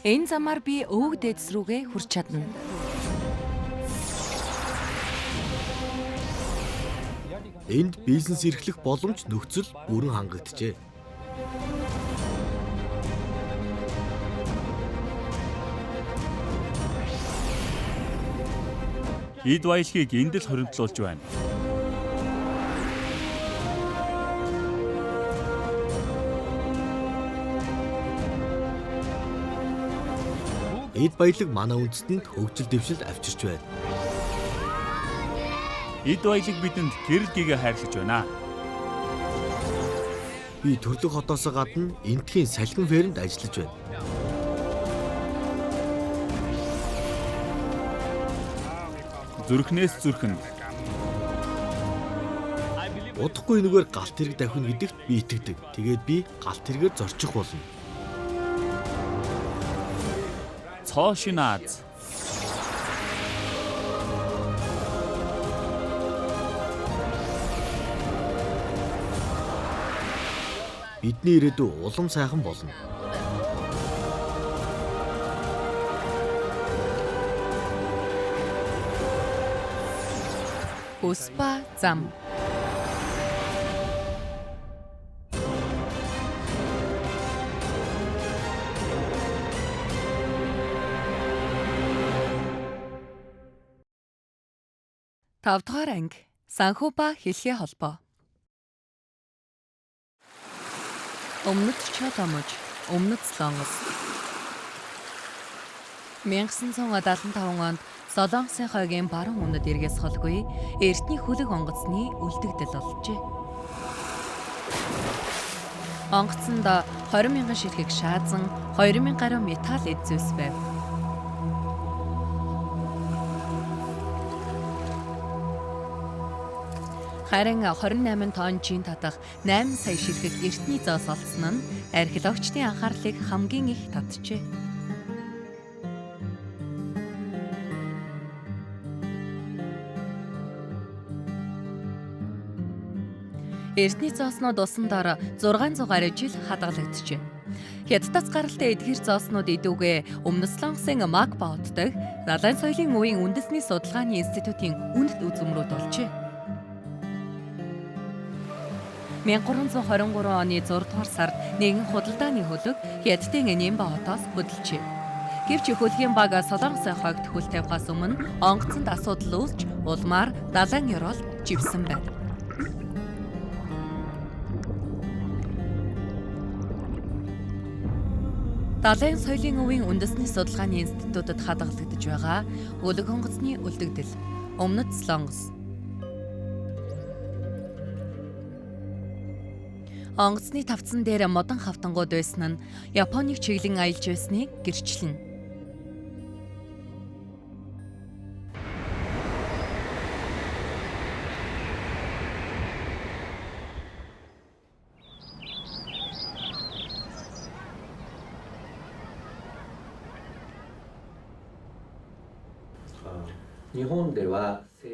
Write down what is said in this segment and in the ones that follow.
Энэ замаар би өвөг дээдэс рүүгээ хүрч чадна. Энд бизнес эрхлэх боломж нөхцөл бүрэн хангагджээ. Эд баялагийг энд л хоригдлуулж байна. Эд баялаг манай үндэстэнд хөгжил дэвшил авчирч байна. Эд баялаг бидэнд гэрэл гэгээ хайрлаж байна. Би төрлөх хотоос гадна Энтхийн салхин фермд ажиллаж байна. Зүрхнээс зүрхэнд. Удахгүй энэгээр галт тэрэг давхина гэдэгт би итгэдэг. Тэгээд би галт тэргээр зорчих болно. Цоо шинэ Аз. Бидний ирээдүй улам сайхан болно. Бүс ба зам. Тавдугаар анги. Санхүү ба хэлхээ холбоо. Өмнөд Чоломож, Өмнөд Солонгос. 1975 онд Солонгосын хойгийн баруун өмнөд эргээс холгүй эртний хөлөг онгоцны үлдэгдэл олжээ. Онгоцонд 20 мянган ширхэг шаазан, 2 мянган гаруй металл эд зүйлс байв. Харин 28 тонн жин татах 8 сая ширхэг эртний зоос олдсон нь археологчдын анхаарлыг хамгийн их татжээ. Эртний зооснууд усан дор 600 гаруй жил хадгалагджээ. Хятадаас гаралтай эдгэр зооснууд идүүгээ Өмнөд Солонгосын Макба хот дахь Далайн соёлын үеийн үндэсний судалгааны институтын үнэт үзүүмрүүд болжээ. 1323 оны 6 дугаар сард нэгэн худалдааны хөлөг Хятадын Нимба хотоос хөдөлжээ. Гэвч хөлгийн баг Солонгосын хойгт хөл тавихаас өмнө онгоцонд асуудал үүсч улмаар далайн ёроол живсэн байна. Далайн соёлын өвийн үндэсний судалгааны институтад хадгалагдаж байгаа хөлөг онгоцны үлдэгдэл Өмнөд Солонгос. Онгоцны тавцан дээр модон хавтангууд байсан нь Японыг чиглэн аялж байсныг гэрчлэнэ.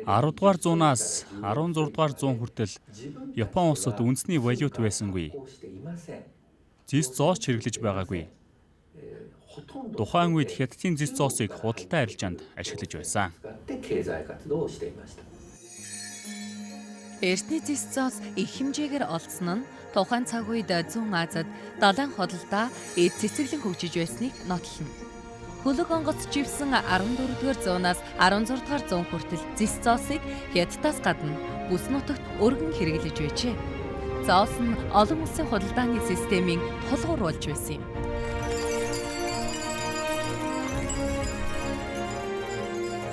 10 дугаар зуунаас 16 дугаар зуун хүртэл Япон улсад үндэсний валют байсангүй. Зис зоос ч хэрэглэж байгаагүй. Тухайн үед Хятадын зис зоосыг худалдаа арилжаанд ашиглаж байсан. Эртний зис зоос их хэмжээгээр олдсон нь тухайн цаг үед Зүүн Азид далайн худалдаа эд цэцэглэн хөгжиж байсныг нотлоно. Хөлөг онгоц живсэн 14-р зуунаас 16-р зуун хүртэл зис зоосыг Хятадаас гадна бүс нутагт өргөн хэрэглэж байжээ. Зоос нь олон улсын худалдааны системийн тулгуур болж байсан юм.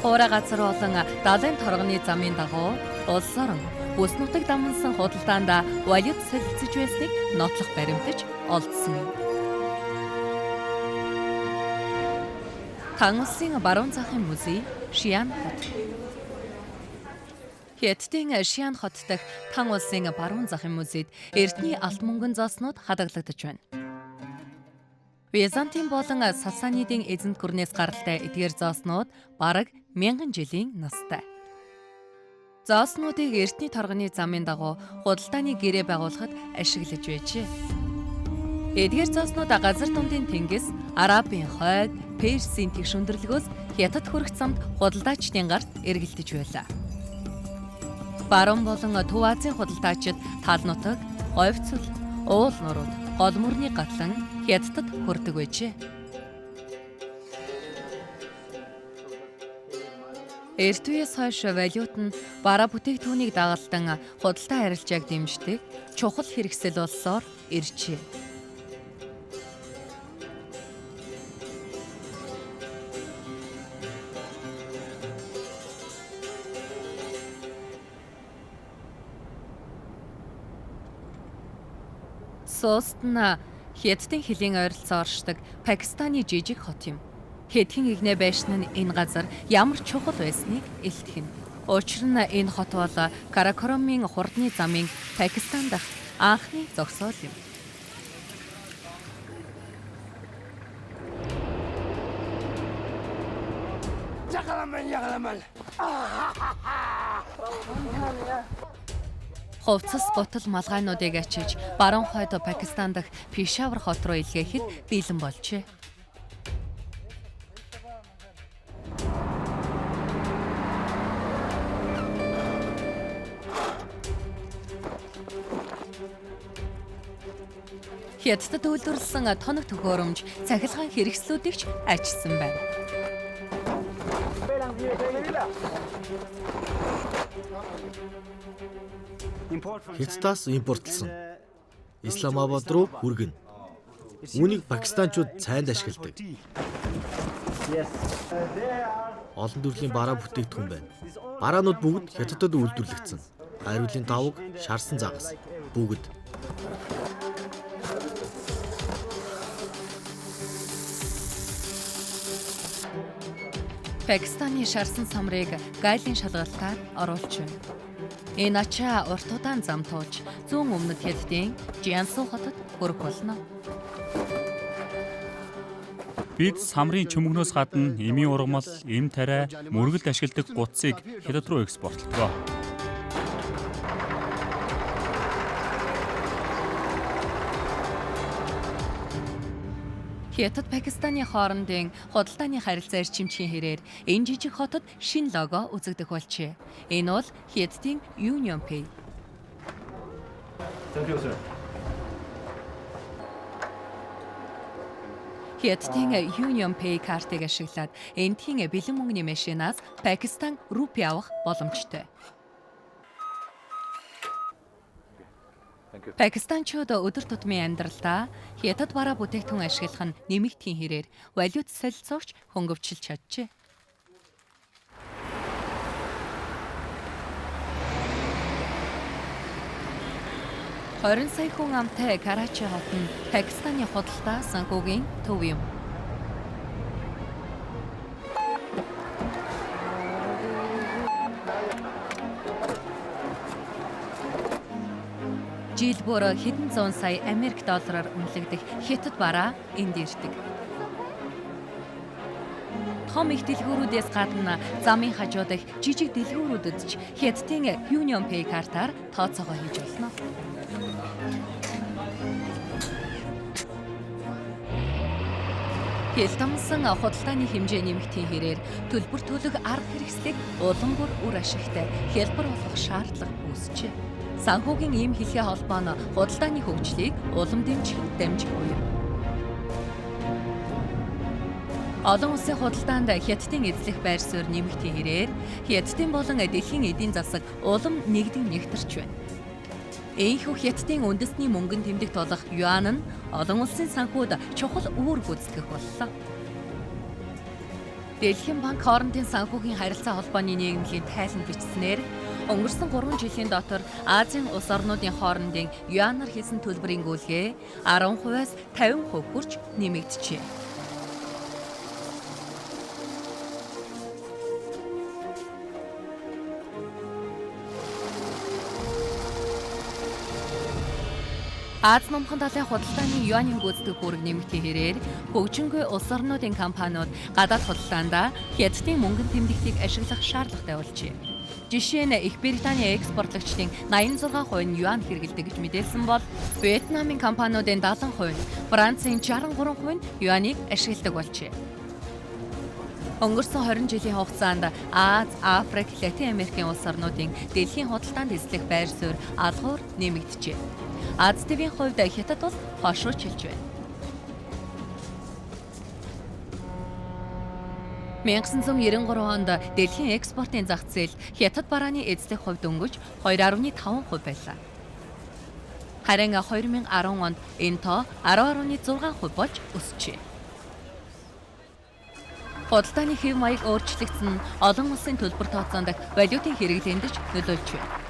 Хуурай газар болон далайн торгоны замын дагуу улс орон бүс нутаг дамнасан худалдаанд валют солилцож байсныг нотлох баримтаж олдсон юм. Тан улсын баруун захын музей Шиан хот. Хятадын Шиан хот дахь Тан улсын баруун захын музейд эртний алт мөнгөн зооснууд хадгалагдаж байна. Византын болон Сасанидын эзэнт гүрнээс гаралтай эдгээр зооснууд бараг мянган жилийн настай. Зооснуудыг эртний торгоны замын дагуу худалдааны гэрээ байгуулахад ашиглаж байжээ. Эдгээр зооснууд газар дундын тэнгис, Арабын хойд, Персийн тэгш өндөрлөгөөс Хятад хүрэх замд худалдаачдын гарт эргэлдэж байлаа. Баруун болон Төв Азийн худалдаачид тал нутаг, говьцөл, уул нурууд, гол мөрний гатлан Хятадд хүрдэг байжээ. Эрт үеэс хойш валют нь бараа бүтээгдэхүүнийг дагалдан худалдаа харилцааг дэмждэг чухал хэрэгсэл болсоор иржээ. Суст нь Хятадын хөлийн ойролцоо оршдог Пакистаны жижиг хот юм. Хэдхэн игнэ байшин нь энэ газар ямар чухал байсныг илтгэнэ. Учир нь энэ хот бол Каракорумын хурдны замын Пакистан дахь анхны зогсоол юм. Хувцас, гутал, малгайнуудыг ачиж баруун хойд Пакистан дахь Пешавар хот руу илгээхэд бэлэн болжээ. Хятадд үйлдвэрлэсэн тоног төхөөрөмж, цахилгаан хэрэгслүүдийг ч ачсан байна. Хятадаас импортлсон. Исламабад руу хүргэнэ. Үүнийг пакистанчууд цайнд ашигладаг. Олон төрлийн бараа бүтээгдэхүүн байна. Бараанууд бүгд Хятадад үйлдвэрлэгдсэн. Хайруулын давг, шарсан загас бүгд. Пакистаны шарсан самрыг гайлын шалгалтаар оруулж байна. Энэ ачаа урт удаан зам туулж зүүн өмнөд Хятадын Жянсу хотод хүрэх болно. Бид самрын чөмгөнөөс гадна эмийн ургамал, эм тариа, мөргөлд ашигладаг гутсыг Хятад руу экспортлдог. Хятад Пакистаны хоорондын худалдааны харилцаа эрчимчгийн хэрээр энэ жижиг хотод шинэ лого үзэгдэх болжээ. Энэ бол Хятадын Union Pay. Хятадын Union Pay картыг ашиглаад эндхийн бэлэн мөнгөний машинаас Пакистан рупи авах боломжтой. Пакистанчууд өдөр тутмын амьдралдаа Хятад бараа бүтээгдэхүүн ашиглах нь нэмэгдэхийн хэрээр валют солилцоогч хөнгөвчилж чаджээ. 20 сая хүн амтай Карачи хот нь Пакистаны худалдаа санхүүгийн төв юм. Жил бүр хэдэн зуун сая Америк доллараар үнэлэгдэх Хятад бараа энд ирдэг. Том их дэлгүүрүүдээс гадна замын хажуу дах жижиг дэлгүүрүүдэд ч Хятадын Union Pay картаар тооцоогоо хийж болно. Хилтамсан худалдааны хэмжээ нэмэгдхийн хэрээр төлбөр төлөх арга хэрэгслийг улам бүр үр ашигтай хялбар болгох шаардлага үүсжээ. Санхүүгийн ийм хэлхээ холбоо нь худалдааны хөгжлийг улам дэмжих дамжиггүй юм. Олон улсын худалдаанд Хятадын эзлэх байр суурь нэмэгдхийн хэрээр Хятадын болон дэлхийн эдийн засаг улам нэгдэн нэгтэрч байна. Ийнхүү Хятадын үндэсний мөнгөн тэмдэгт болох юан нь олон улсын санхүүд чухал үүр гүйцэтгэх боллоо. Дэлхийн банк хоорондын санхүүгийн харилцаа холбооны нийгэмлэгийн тайланд бичснээр өнгөрсөн 3 жилийн дотор Азийн улс орнуудын хоорондын юанаар хийсэн төлбөрийн гүйлгээ 10%-аас 50% хүрч нэмэгджээ. Аз номхон талын худалдааны юаний гүйцэтгэх үүрэг нэмэгдэхийн хэрээр хөгжингүй улс орнуудын компаниуд гадаад худалдаандаа Хятадын мөнгөн тэмдэгтийг ашиглах шаардлагатай болжээ. Жишээ нь Их Британий экспортлогчдын 86% нь юань хэрэглэдэг гэж мэдээлсэн бол Вьетнамын компаниудын 70%, Францын 63% нь юаныг ашигладаг болжээ. Өнгөрсөн 20 жилийн хугацаанд Ази, Африк, Латин Америкийн улс орнуудын дэлхийн худалдаанд эзлэх байр суурь алгуур нэмэгджээ. Ази тивийн хувьд Хятад бол хошуучилж байна. 1993 онд дэлхийн экспортын зах зээл Хятад барааны эзлэх хувь дөнгөж 2.5% байлаа. Харин 2010 онд энэ тоо 10.6% болж өсжээ. Худалдааны хэв маяг өөрчлөгдсөн нь олон улсын төлбөр тооцоон дахь валютын хэрэглээнд ч нөлөөлж байна.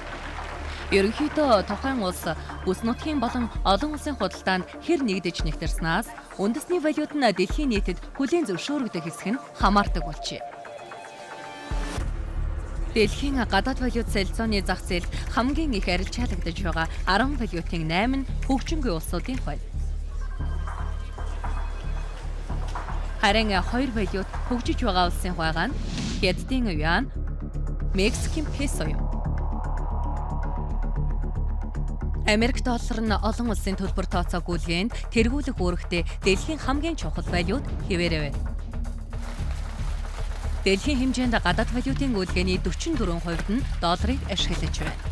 Ерөнхийдөө тухайн улс бүс нутгийн болон олон улсын худалдаанд хэр нэгдэж нэгтэрснээс үндэсний валют нь дэлхийн нийтэд хүлээн зөвшөөрөгдөх хэсэг нь хамаардаг болжээ. Дэлхийн гадаад валют солилцооны зах зээлд хамгийн их арилжаалагдаж байгаа 10 валютын 8 нь хөгжингүй улсуудын хувь. Харин 2 валют хөгжиж байгаа улсын хувьгаа нь Хятадын юань, Мексикийн песо юм. Америк доллар нь олон улсын төлбөр тооцоо гүйлгээнд тэргүүлэх үүрэгтэй дэлхийн хамгийн чухал валют хэвээрээ байна. Дэлхийн хэмжээнд гадаад валютын гүйлгээний 44% нь долларыг ашиглаж байна.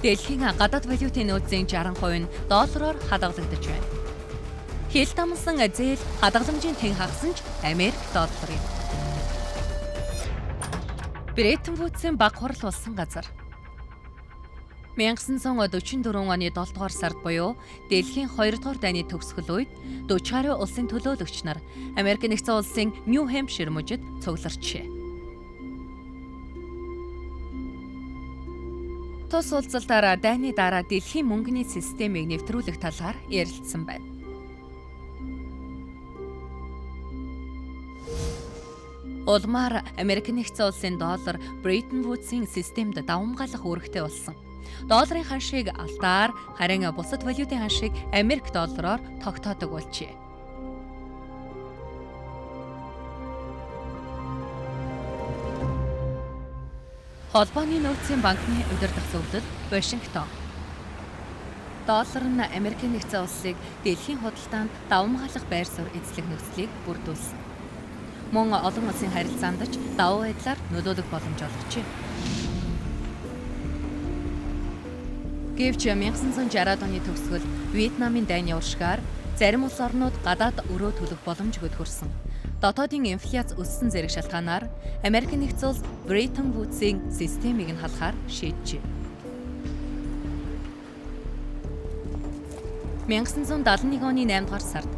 Дэлхийн гадаад валютын нөөцийн 60% нь доллараар хадгалагдаж байна. Хил дамсан зээл хадгаламжийн тэн хагас нь ч Америк доллар юм. Бреттон Вудсийн баг хурал болсон газар. 1944 оны 7 дугаар сард буюу дэлхийн 2 дугаар дайны төгсгөл үед 40 гаруй улсын төлөөлөгч нар Америк нэгдсэн улсын Нью Хэмпшир мужид цугларчээ. Тус уулзалтаараа дайны дараа дэлхийн мөнгөний системийг нэвтрүүлэх талаар ярилцсан байна. Улмаар Америк нэгдсэн улсын доллар Бреттон Вудсийн системд давамгайлах үүрэгтэй болсон. Долларын ханшийг алтаар, харин бусад валютын ханшийг Америк доллараар тогтоодог болжээ. Холбооны нөөцийн банкны удирдах зөвлөл Вашингтон. Доллар нь Америкийн нэгдсэн улсыг дэлхийн худалдаанд давамгайлах байр суурь эзлэх нөхцөлийг бүрдүүлсэн. Мөн олон улсын харилцаанд ч давуу байдлаар нөлөөлөх боломж олгожээ. Гэвч 1960-ад оны төгсгөл Вьетнамын дайны уршгаар зарим улс орнууд гадаад өрөө төлөх боломжгүй төхөрсөн. Дотоодын инфляц өссөн зэрэг шалтгаанаар Америк нэгдсэн улс Бреттон Вудсийн системийг нь халахаар шийджээ. 1971 оны 8 дугаар сард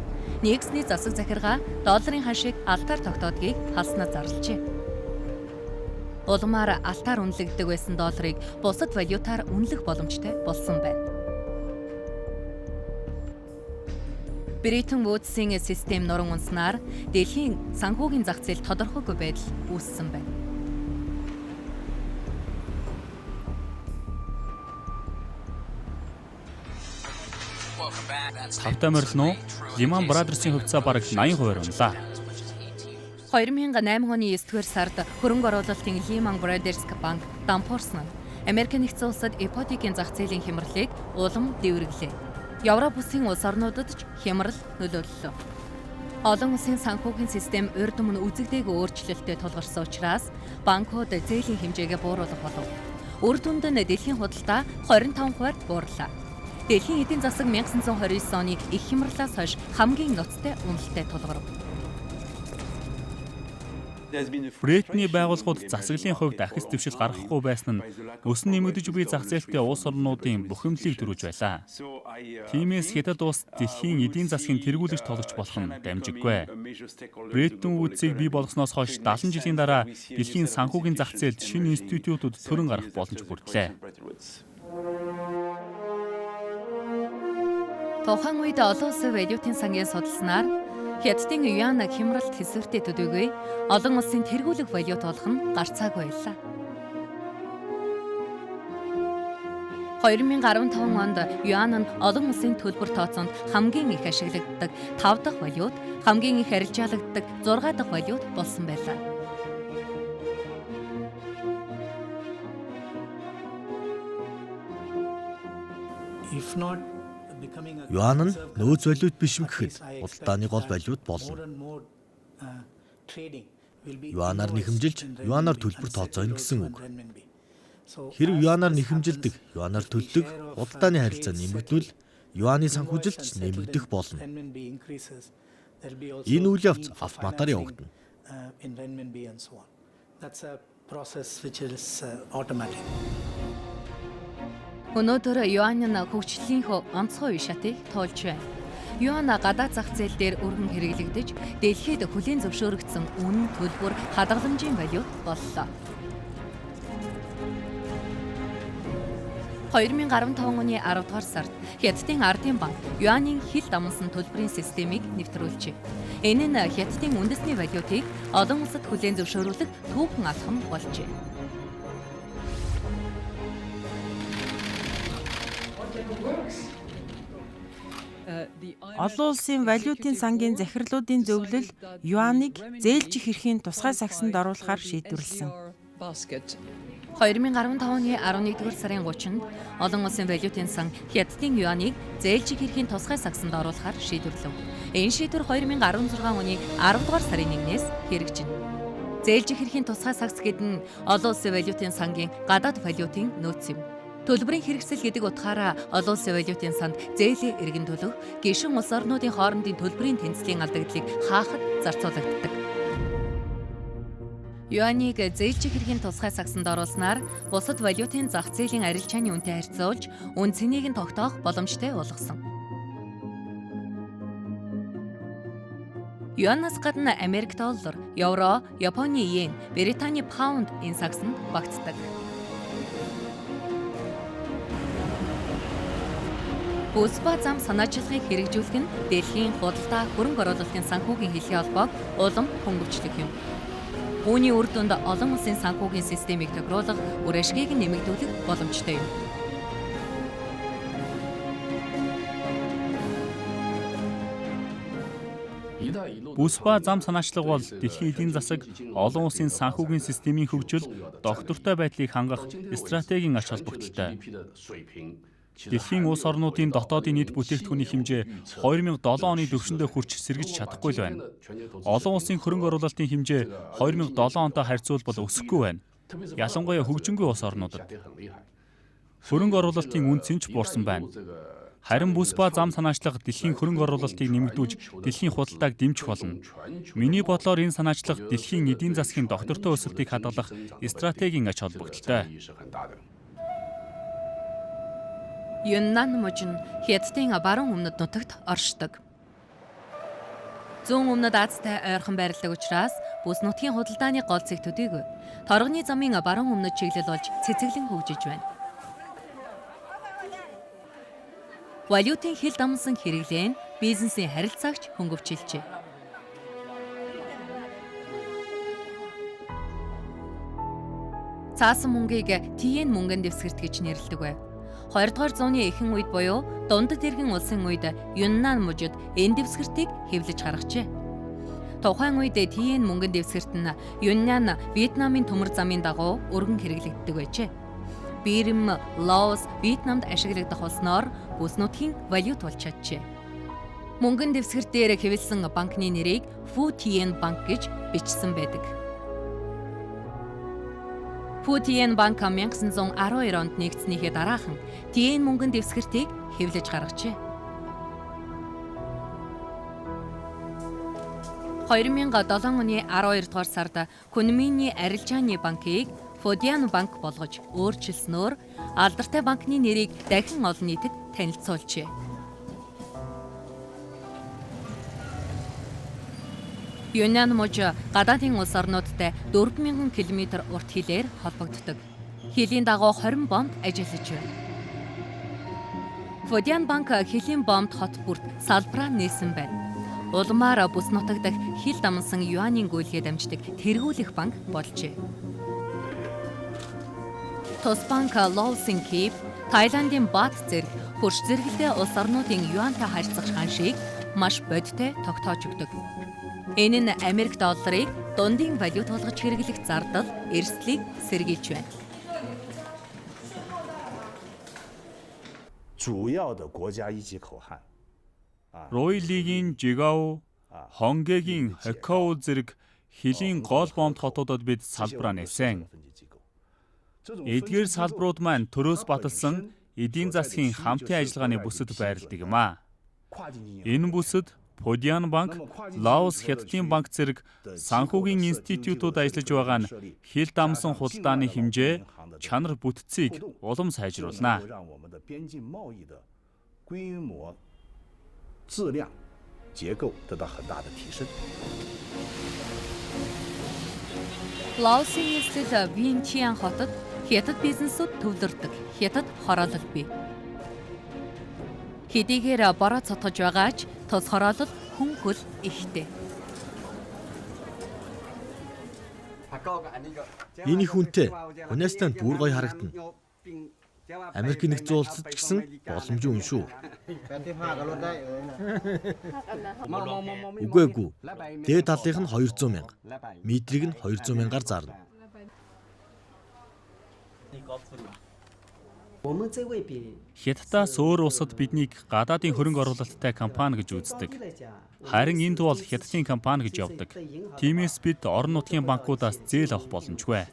Никсний засаг захиргаа долларын ханшийг алтаар тогтоодгийг халснаа зарлжээ. Улмаар алтаар үнэлэгддэг байсан долларыг бусад валютаар үнэлэх боломжтой болсон байна. Бреттон Вудсийн систем нуран унснаар дэлхийн санхүүгийн зах зээл тодорхойгүй байдал үүссэн байна. Тавтай морилно Lehman Brothers-ийн хувьцаа бараг 80% унлаа. 2008 оны 9-р сард хөрөнгө оруулалтын Lehman Brothers банк дампуурсан нь Америк нэгдсэн улсад ипотекийн зах зээлийн хямралыг улам дэврэглээ. Европ бүсийн улс орнуудад ч хямрал нөлөөллөө. Олон улсын санхүүгийн систем урд өмнө үзэгдээгүй өөрчлөлттэй тулгарсан учраас банкуд зээлийн хэмжээгээ бууруулах болов. Үр дүнд нь дэлхийн худалдаа 25% буурлаа. Дэлхийн эдийн засаг 1929 оны их хямралаас хойш хамгийн ноцтой уналтай тулгарв. Бреттоны байгууллагууд засаглалын хувьд ахис дэвшил гаргахгүй байсан нь өсөн нэмэгдэж буй зах зээлтэй улс орнуудын бухимдлыг төрүүлж байлаа. Тиймээс Хятад улс дэлхийн эдийн засгийн тэргүүлэгч тоглогч болох нь дамжиггүй. Бреттон Вудсыг бий болгосноос хойш 70 жилийн дараа дэлхийн санхүүгийн зах зээлд шинэ институтууд төрөн гарах боломж бүрдлээ. Тухайн үед олон улсын валютын сангийн судалснаар Хятадын юань хямралд хэсвэртэй төдийгүй олон улсын тэргүүлэх валют болох нь гарцаагүй байлаа. 2015 онд юань нь олон улсын төлбөр тооцоонд хамгийн их ашиглагддаг 5 дахь валют, хамгийн их арилжаалагддаг 6 дахь валют болсон байлаа. Юань нь нөөц валют биш юм гэхэд худалдааны гол валют болно. Юанаар нэхэмжилж, юанаар төлбөр тооцооно гэсэн үг. Хэрэв юанаар нэхэмжилдэг, юанаар төлдөг худалдааны харилцаа нэмэгдвэл юаны санхүүжилт ч нэмэгдэх болно. Энэ үйл явц автоматар явагдана. Өнөөдөр юань нь хөгжлийн онцгой үе шатыг туулж байна. Юань гадаад зах зээл дээр өргөн хэрэглэгдэж, дэлхийд хүлээн зөвшөөрөгдсөн үнэ, төлбөр, хадгаламжийн валют боллоо. 2015 оны 10 дугаар сард Хятадын Ардын банк юанийн хил дамнасан төлбөрийн системийг нэвтрүүлжээ. Энэ нь Хятадын үндэсний валютыг олон улсад хүлээн зөвшөөрүүлэх түүхэн алхам болжээ. Олон улсын валютын сангийн захирлуудын зөвлөл юаныг зээлжих эрхийн тусгай сагсанд оруулахар шийдвэрлэсэн. 2015 оны 11-р сарын 30-нд олон улсын валютын сан Хятадын юаныг зээлжих эрхийн тусгай сагсанд оруулахар шийдвэрлэв. Энэ шийдвэр 2016 оны 10-р сарын 1-ээс хэрэгжинэ. Зээлжих эрхийн тусгай сагс гэдэг нь олон улсын валютын сангийн гадаад валютын нөөц юм. Төлбөрийн хэрэгсэл гэдэг утгаараа олон улсын валютын санд зээлийн эргэн төлөх, гишүүн улс орнуудын хоорондын төлбөрийн тэнцлийн алдагдлыг хаахад зарцуулагддаг. Юаныг зээлжих хэргийн тусгай сагсанд оруулснаар бусад валютын зах зээлийн арилжааны үнэтэй харьцуулж үн цэнийг нь тогтоох боломжтой болгосон. Юанаас гадна Америк доллар, евро, Японы йен, Британий паунд энэ сагсанд багтдаг. Бүс ба зам санаачлагыг хэрэгжүүлэх нь дэлхийн худалдаа хөрөнгө оруулалтын санхүүгийн хэлхийн холбоог улам хөнгөвчлөх юм. Үүний үр дүнд олон улсын санхүүгийн системийг тохируулах, үр ашгийг нэмэгдүүлэх боломжтой юм. Бүс ба зам санаачлага бол дэлхийн эдийн засаг, олон улсын санхүүгийн системийн хөгжил, доктортой байдлыг хангах стратегийн ач холбогдолтой. Дэлхийн улс орнуудын дотоодын нийт бүтээгдэхүүний хэмжээ 2007 оны түвшиндээ хүрч сэргэж чадахгүй л байна. Олон улсын хөрөнгө оруулалтын хэмжээ 2007 онтой харьцуулбал өсөхгүй байна. Ялангуяа хөгжингүй улс орнуудад. Хөрөнгө оруулалтын үн цэнч буурсан байна. Харин бүс ба зам санаачлага дэлхийн хөрөнгө оруулалтыг нэмэгдүүлж дэлхийн худалдааг дэмжих болно. Миний бодлоор энэ санаачлага дэлхийн эдийн засгийн доктортой өсөлтийг хадгалах стратегийн ач холбогдолтой. Юннан муж нь Хятадын баруун өмнөд нутагт оршдог. Зүүн өмнөд Азтай ойрхон байрладаг учраас бүс нутгийн худалдааны гол цэг төдийгүй торгоны замын баруун өмнөд чиглэл болж цэцэглэн хөгжиж байна. Валютын хил дамнасан хэрэглээ нь бизнесийн харилцаагч хөнгөвчилжээ. Цаасан мөнгийг тиен мөнгөн дэвсгэрт гэж нэрлэдэг байв. 20 дугаар зууны ихэнх үед буюу дундад иргэн улсын үед Юннан мужид энэ дэвсгэртийг хэвлэж гаргажээ. Тухайн үед тиен мөнгөн дэвсгэрт нь Юннан Вьетнамын төмөр замын дагуу өргөн хэрэглэгддэг байжээ. Бирм, Лаос, Вьетнамд ашиглагдах болсноор бүс нутгийн валют болж чаджээ. Мөнгөн дэвсгэрт дээр хэвлэсэн банкны нэрийг Фу Тиен банк гэж бичсэн байдаг. Фу Тиен банк 1912 онд нэгдснийхээ дараахан Тиен мөнгөн дэвсгэртийг хэвлэж гаргажээ. 2007 оны 12 дугаар сард Кунмины арилжааны банкыг Фудиан банк болгож өөрчилснөөр алдартай банкны нэрийг дахин олон нийтэд танилцуулжээ. Юннан муж гадаадын улс орнуудтай 4000 км урт хилээр холбогддог. Хилийн дагуу 20 бомб ажиллаж байна. Фудиан банк хилийн бомбд хот бүрт салбараа нээсэн байна. Улмаар бүс нутаг дахь хил дамнасан юанийн гүйлгээ дамждаг тэргүүлэх банк болжээ. Тус банк Лаосын Кип, Таиландын Бат зэрэг хөрш зэрэгэлдээ улс орнуудын юантай харьцах ханшийг маш бодиттой тогтоож өгдөг. Энэ нь Америк долларыг дундын валют болгож хэрэглэх зардал, эрсдлийг сэргийлж байна. Руйлигийн Жигао, Хонгэгийн Хокоу зэрэг хилийн гол бомб хотуудад бид салбараа нээсэн. Эдгээр салбарууд маань төрөөс баталсан эдийн засгийн хамтын ажиллагааны бүсэд байрладаг юм аа. Энэ бүсэд Пудиан банк, Лаос Хятадын банк зэрэг санхүүгийн институтууд ажиллаж байгаа нь хил дамсан худалдааны хэмжээ, чанар бүтцийг улам сайжруулна. Лаосын нийслэл Вьентьян хотод хятад бизнесүүд төвлөрдөг. Хятад хороолол бий. Хэдийгээр бороо цотгож байгаа ч тус хороолол хүн хөл ихтэй. Энэ их үнэтэй. Хүнээс танд бүр гоё харагдана. Америкийн нэгдсэн улсад ч гэсэн боломжийн үн шүү. Үгүй эгүй. Дээд талынх нь 200 мянга. Метрийг нь 200 мянгаар зарна. Хятадаас өөр улсад биднийг гадаадын хөрөнгө оруулалттай компани гэж үздэг. Харин энд бол Хятадын компани гэж явдаг. Тиймээс бид орон нутгийн банкудаас зээл авах боломжгүй.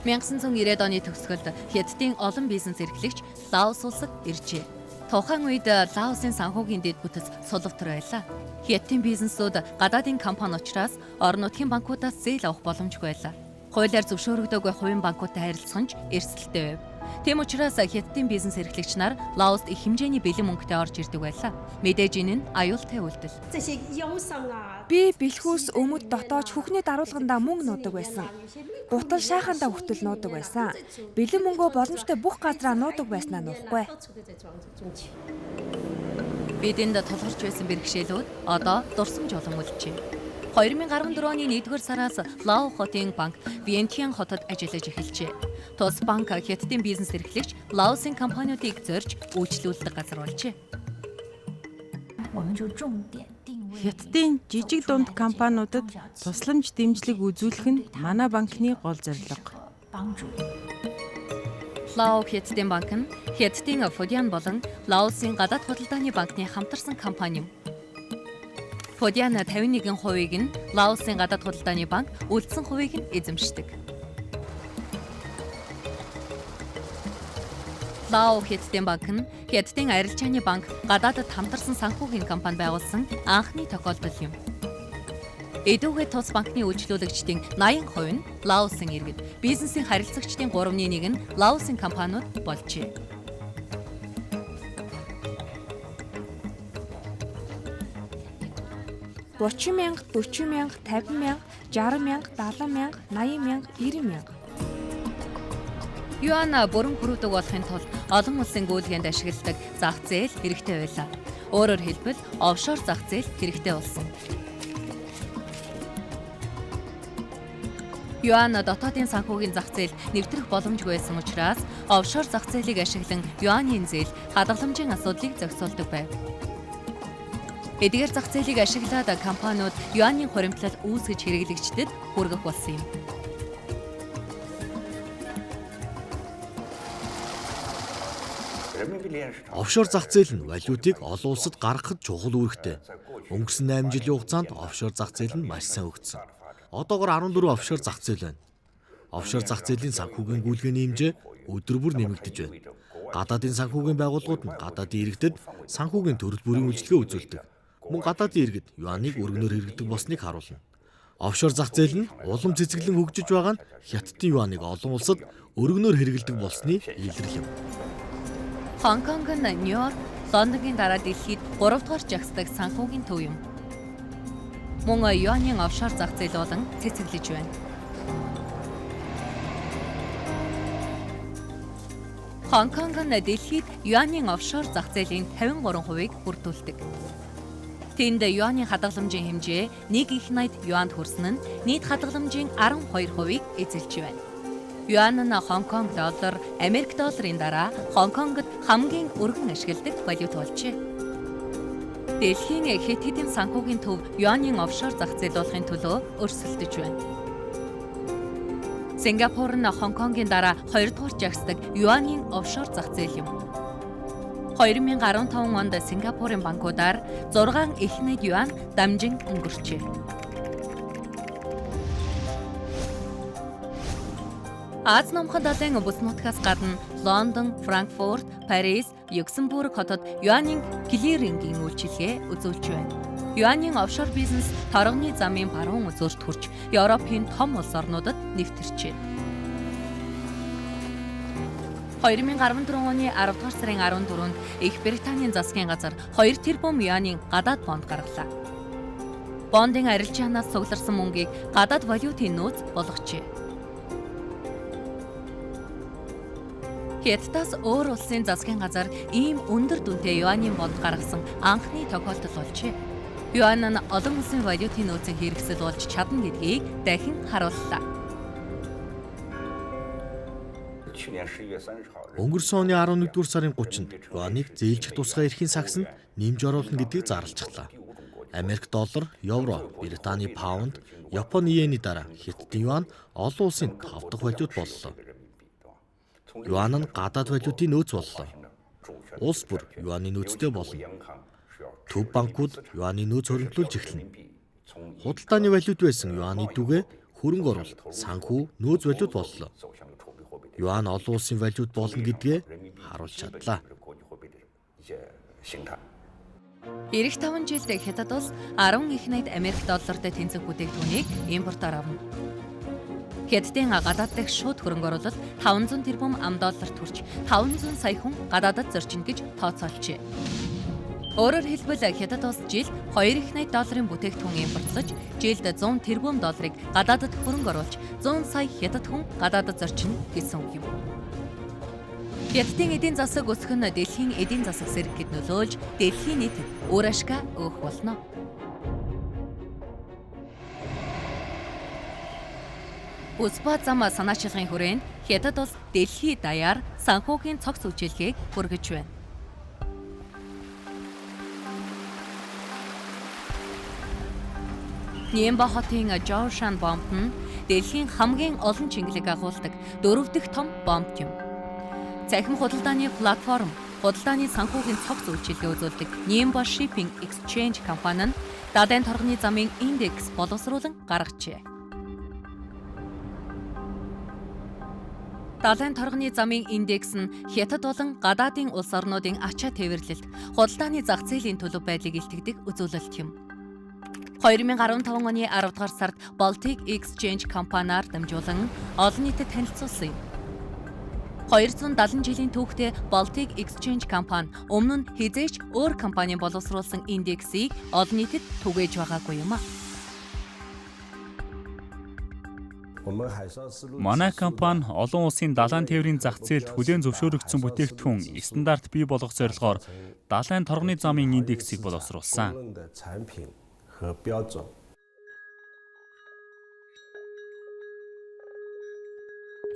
1990-ад оны төгсгөлд Хятадын олон бизнес эрхлэгч Лаос улсад иржээ. Тухайн үед Лаосын санхүүгийн дэд бүтэц сулвтар байлаа. Хятадын бизнесүүд гадаадын компани учраас орон нутгийн банкудаас зээл авах боломжгүй байлаа. Хуулиар зөвшөөрөгдөөгүй хувийн банкудтай харилцах нь ч эрсдэлтэй байв. Тийм учраас Хятадын бизнес эрхлэгч нар Лаост их хэмжээний бэлэн мөнгөтэй орж ирдэг байлаа. Мэдээж энэ нь аюултай үйлдэл. Би бэлхүүс өмд дотоож хөхний даруулгандаа мөнгө нуудаг байсан. Гутал шаахандаа хүртэл нуудаг байсан. Бэлэн мөнгөө боломжтой бүх газраа нуудаг байснаа нуухгүй. Бидэнд тулгарч байсан бэрхшээлүүд одоо дурсамж болон үлджээ. 2014 оны 1-р сараас Лао хотын банк Вьентьян хотод ажиллаж эхэлжээ. Тус банк Хятадын бизнес эрхлэгч Лаосын компаниудыг зорж үйлчлүүлдэг газар болжээ. Хятадын жижиг дунд компаниудад тусламж дэмжлэг үзүүлэх нь манай банкны гол зорилго. Лао Хятадын банк нь Хятадын Фудиан болон Лаосын гадаад худалдааны банкны хамтарсан компани юм. Фудиан 51%-ийг нь Лаосын гадаад худалдааны банк үлдсэн хувийг нь эзэмшдэг. Лао Хятадын банк нь Хятадын арилжааны банк гадаадад хамтарсан санхүүгийн компани байгуулсан анхны тохиолдол юм. Эдүүгээ тус банкны үйлчлүүлэгчдийн 80% нь Лаосын иргэд, бизнесийн харилцагчдын 3-ны 1 нь Лаосын компаниуд болжээ. 30 мянга, 40 мянга, 50 мянга, 60 мянга, 70 мянга, 80 мянга, 90 мянга. Юан бүрэн хүрүүдэг болохын тулд олон улсын гүйлгээнд ашигладаг зах зээл хэрэгтэй байлаа. Өөрөөр хэлбэл офшор зах зээл хэрэгтэй болсон. Юан дотоодын санхүүгийн зах зээлд нэвтрэх боломжгүй байсан учраас офшор зах зээлийг ашиглан юаны зээл хадгаламжийн асуудлыг зохицуулдаг байв. Эдгээр зах зээлийг ашиглаад компаниуд юаны хуримтлал үүсгэж хэрэглэгчдэд хүргэх болсон юм. Офшор зах зээл нь валютыг олон улсад гаргахад чухал үүрэгтэй. Өнгөрсөн 8 жилийн хугацаанд офшор зах зээл нь маш сайн хөгжсөн. Одоогор 14 офшор зах зээл байна. Офшор зах зээлийн санхүүгийн гүйлгээний хэмжээ өдөр бүр нэмэгдэж байна. Гадаадын санхүүгийн байгууллагууд нь гадаадын иргэдэд санхүүгийн төрөл бүрийн үйлчилгээ үзүүлдэг. Мөн гадаадын иргэд юаныг өргөнөөр хэрэглэдэг болсныг харуулна. Офшор зах зээл нь улам цэцэглэн хөгжиж байгаа нь Хятадын юаныг олон улсад өргөнөөр хэрэглэдэг болсны илрэл юм. Хонконг нь Нью-Йорк, Лондонгийн дараа дэлхийд 3 дугаар жагсдаг санхүүгийн төв юм. Мөн юанийн офшор зах зээл болон цэцэглэж байна. Хонконг нь дэлхийд юанийн офшор зах зээлийн 53%-ийг бүрдүүлдэг. Тэнд юаны хадгаламжийн хэмжээ 1 их 80 юанд хүрсэн нь нийт хадгаламжийн 12%-ийг эзэлж байна. Юань нь Хонконг доллар, Америк долларын дараа Хонконгод хамгийн өргөн ашигладаг валют болжээ. Дэлхийн хэд хэдэн санхүүгийн төв юанийн офшор зах зээл болохын төлөө өрсөлдөж байна. Сингапур нь Хонконгийн дараа хоёрдугаар жагсдаг юанийн офшор зах зээл юм. 2015 онд Сингапурын банкудаар 6 их найд юан дамжин өнгөрчээ. Аз номхон далайн бүс нутгаас гадна Лондон, Франкфурт, Парис, Люксембург хотод юанийн клирингийн үйлчилгээ үзүүлж байна. Юанийн офшор бизнес торгоны замын баруун үзүүрт хүрч Европын том улс орнуудад нэвтэрчээ. 2014 оны 10 дугаар сарын 14-нд Их Британийн засгийн газар 2 тэрбум юанийн гадаад бонд гаргалаа. Бондын арилжаанаас цугларсан мөнгийг гадаад валютын нөөц болгожээ. Хятадаас өөр улсын засгийн газар ийм өндөр дүнтэй юанийн бонд гаргасан анхны тохиолдол болжээ. Юан нь олон улсын валютын нөөцийн хэрэгсэл болж чадна гэдгийг дахин харууллаа. Өнгөрсөн оны 11-р сарын 30-нд юаныг зээлжих тусгай эрхийн сагсанд нэмж оруулна гэдгийг зарлцглаа. Америк доллар, евро, Британий паунд, Японы йений дараа Хятадын юан олон улсын 5 дахь валют боллоо. Юан нь гадаад валютын нөөц боллоо. Улс бүр юаны нөөцтэй болно. Төв банкуд юаны нөөц хоригдлуулж эхэлнэ. Худалдааны валют байсан юаны дүгэ хөрөнгө оруулалт, санхүү, нөөц валют боллоо. Юан олон улсын валют болно гэдгээ харуулж чадлаа. Ирэх 5 жилд Хятад улс 10 их найд Америк доллартай тэнцэх бүтээгдэхүүнийг импортоор авна. Хятадын гадаад дахь шууд хөрөнгө оруулалт 500 тэрбум ам долларт хүрч 500 сая хүн гадаадад зорчино гэж тооцоолжээ. Өөрөөр хэлбэл Хятад улс жилд 2 их найд долларын бүтээгдэхүүн импортлож, жилд 100 тэрбум долларыг гадаадад хөрөнгө оруулж 100 сая хятад хүн гадаадад зорчино гэсэн үг юм. Хятадын эдийн засаг өсөх нь дэлхийн эдийн засаг сэргэхэд нөлөөлж, дэлхийн нийтэд үр ашгаа өгөх болно. Бүс ба зам санаачилгын хүрээнд Хятад улс дэлхий даяар санхүүгийн цогц үйлчилгээг хүргэж байна. Нимба хотын Жоушан бомб нь дэлхийн хамгийн олон чингэлэг агуулдаг 4 дахь том бомб юм. Цахим худалдааны платформ, худалдааны санхүүгийн цогц үйлчилгээ үзүүлдэг Нимба Shipping Exchange компани нь далайн торгоны замын индекс боловсруулан гаргажээ. Далайн торгоны замын индекс нь Хятад болон гадаадын улс орнуудын ачаа тээвэрлэлт, худалдааны зах зээлийн төлөв байдлыг илтгэдэг үзүүлэлт юм. 2015 оны 10 дугаар сард Baltic Exchange компаниар дамжуулан олон нийтэд танилцуулсан юм. 270 жилийн түүхтэй Baltic Exchange компани өмнө нь хэзээ ч өөр компанийн боловсруулсан индексийг олон нийтэд түгээж байгаагүй юм а. Манай компани олон улсын далайн тээврийн зах зээлд хүлээн зөвшөөрөгдсөн бүтээгдэхүүн стандарт бий болгох зорилгоор далайн торгоны замын индексийг боловсруулсан.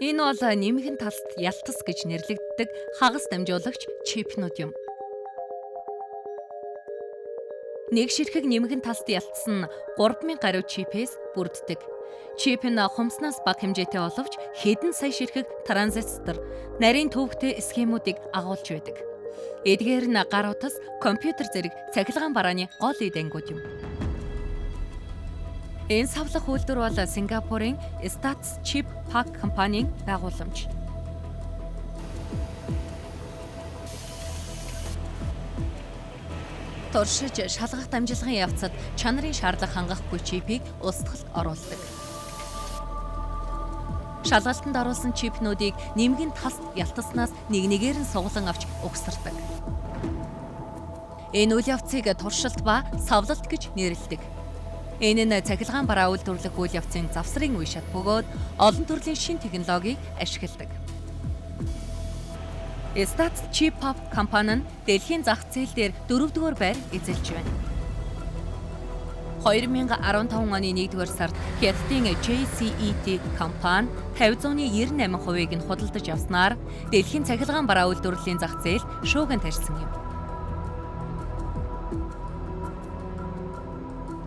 Энэ бол нэмхэн талст ялтас гэж нэрлэгддэг хагас дамжуулагч чипнүүд юм. Нэг ширхэг нэмхэн талст ялтсан нь 3000 гаруй чипээс бүрддэг. Чип нь хумснаас бага хэмжээтэй боловч хэдэн сая ширхэг транзистор, нарийн төвөгтэй схемүүдийг агуулж байдаг. Эдгээр нь гар утас, компьютер зэрэг цахилгаан барааны гол эд ангиуд юм. Энэ савлах үйлдвэр бол Сингапурын Stats Chip Pack компанийн байгууламж. Туршиж шалгах дамжлагын явцад чанарын шаардлага хангахгүй чипийг устгалд оруулдаг. Шалгалтанд оруулсан чипнүүдийг нэмгэн талст ялтаснаас нэг нэгээр нь сугалан авч угсардаг. Энэ үйл явцыг туршилт ба савлалт гэж нэрлэдэг. Энэ нь цахилгаан бараа үйлдвэрлэх үйл явцын завсрын үе шат бөгөөд олон төрлийн шинэ технологиг ашигладаг. Stats Chip Pop компани нь дэлхийн зах зээл дээр 4-р байр эзэлж байна. 2015 оны 1-р сард Хятадын JCET компани 50.98%-ыг нь худалдаж авснаар дэлхийн цахилгаан бараа үйлдвэрлэлийн зах зээл шууган тарьсан юм.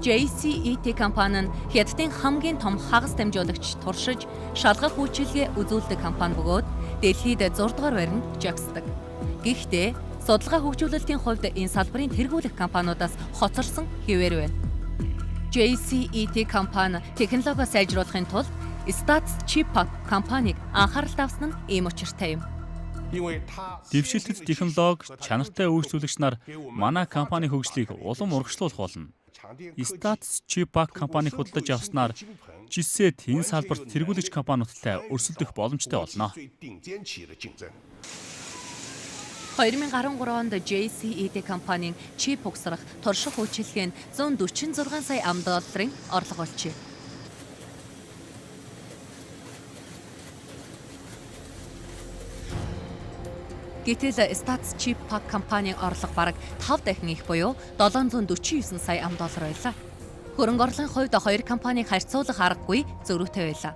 JCET компани нь Хятадын хамгийн том хагас дамжуулагч туршиж шалгах үйлчилгээ үзүүлдэг компани бөгөөд дэлхийд 6 дугаар байранд жагсдаг. Гэхдээ судалгаа хөгжүүлэлтийн хувьд энэ салбарын тэргүүлэх компаниудаас хоцорсон хэвээр байна. JCET компани технологио сайжруулахын тулд Stats Chip компанийг анхааралд авсан нь ийм учиртай юм. Дэвшилтэт технологи, чанартай үйлчлүүлэгч нар манай компани хөгжлийг улам урагшлуулах болно. Stats Chip компаниг худалдаж авснаар JCET энэ салбарт тэргүүлэгч компаниудтай өрсөлдөх боломжтой болно. 2013 онд JCET компанийн чип угсрах турших үйлчилгээ нь 146 сая ам долларын орлого олжээ. Гэтэл Stats Chip Pack компанийн орлого бараг 5 дахин их буюу 749 сая ам доллар байлаа. Хөрөнгө орлогын хувьд хоёр компаниг харьцуулах аргагүй зөрүүтэй байлаа.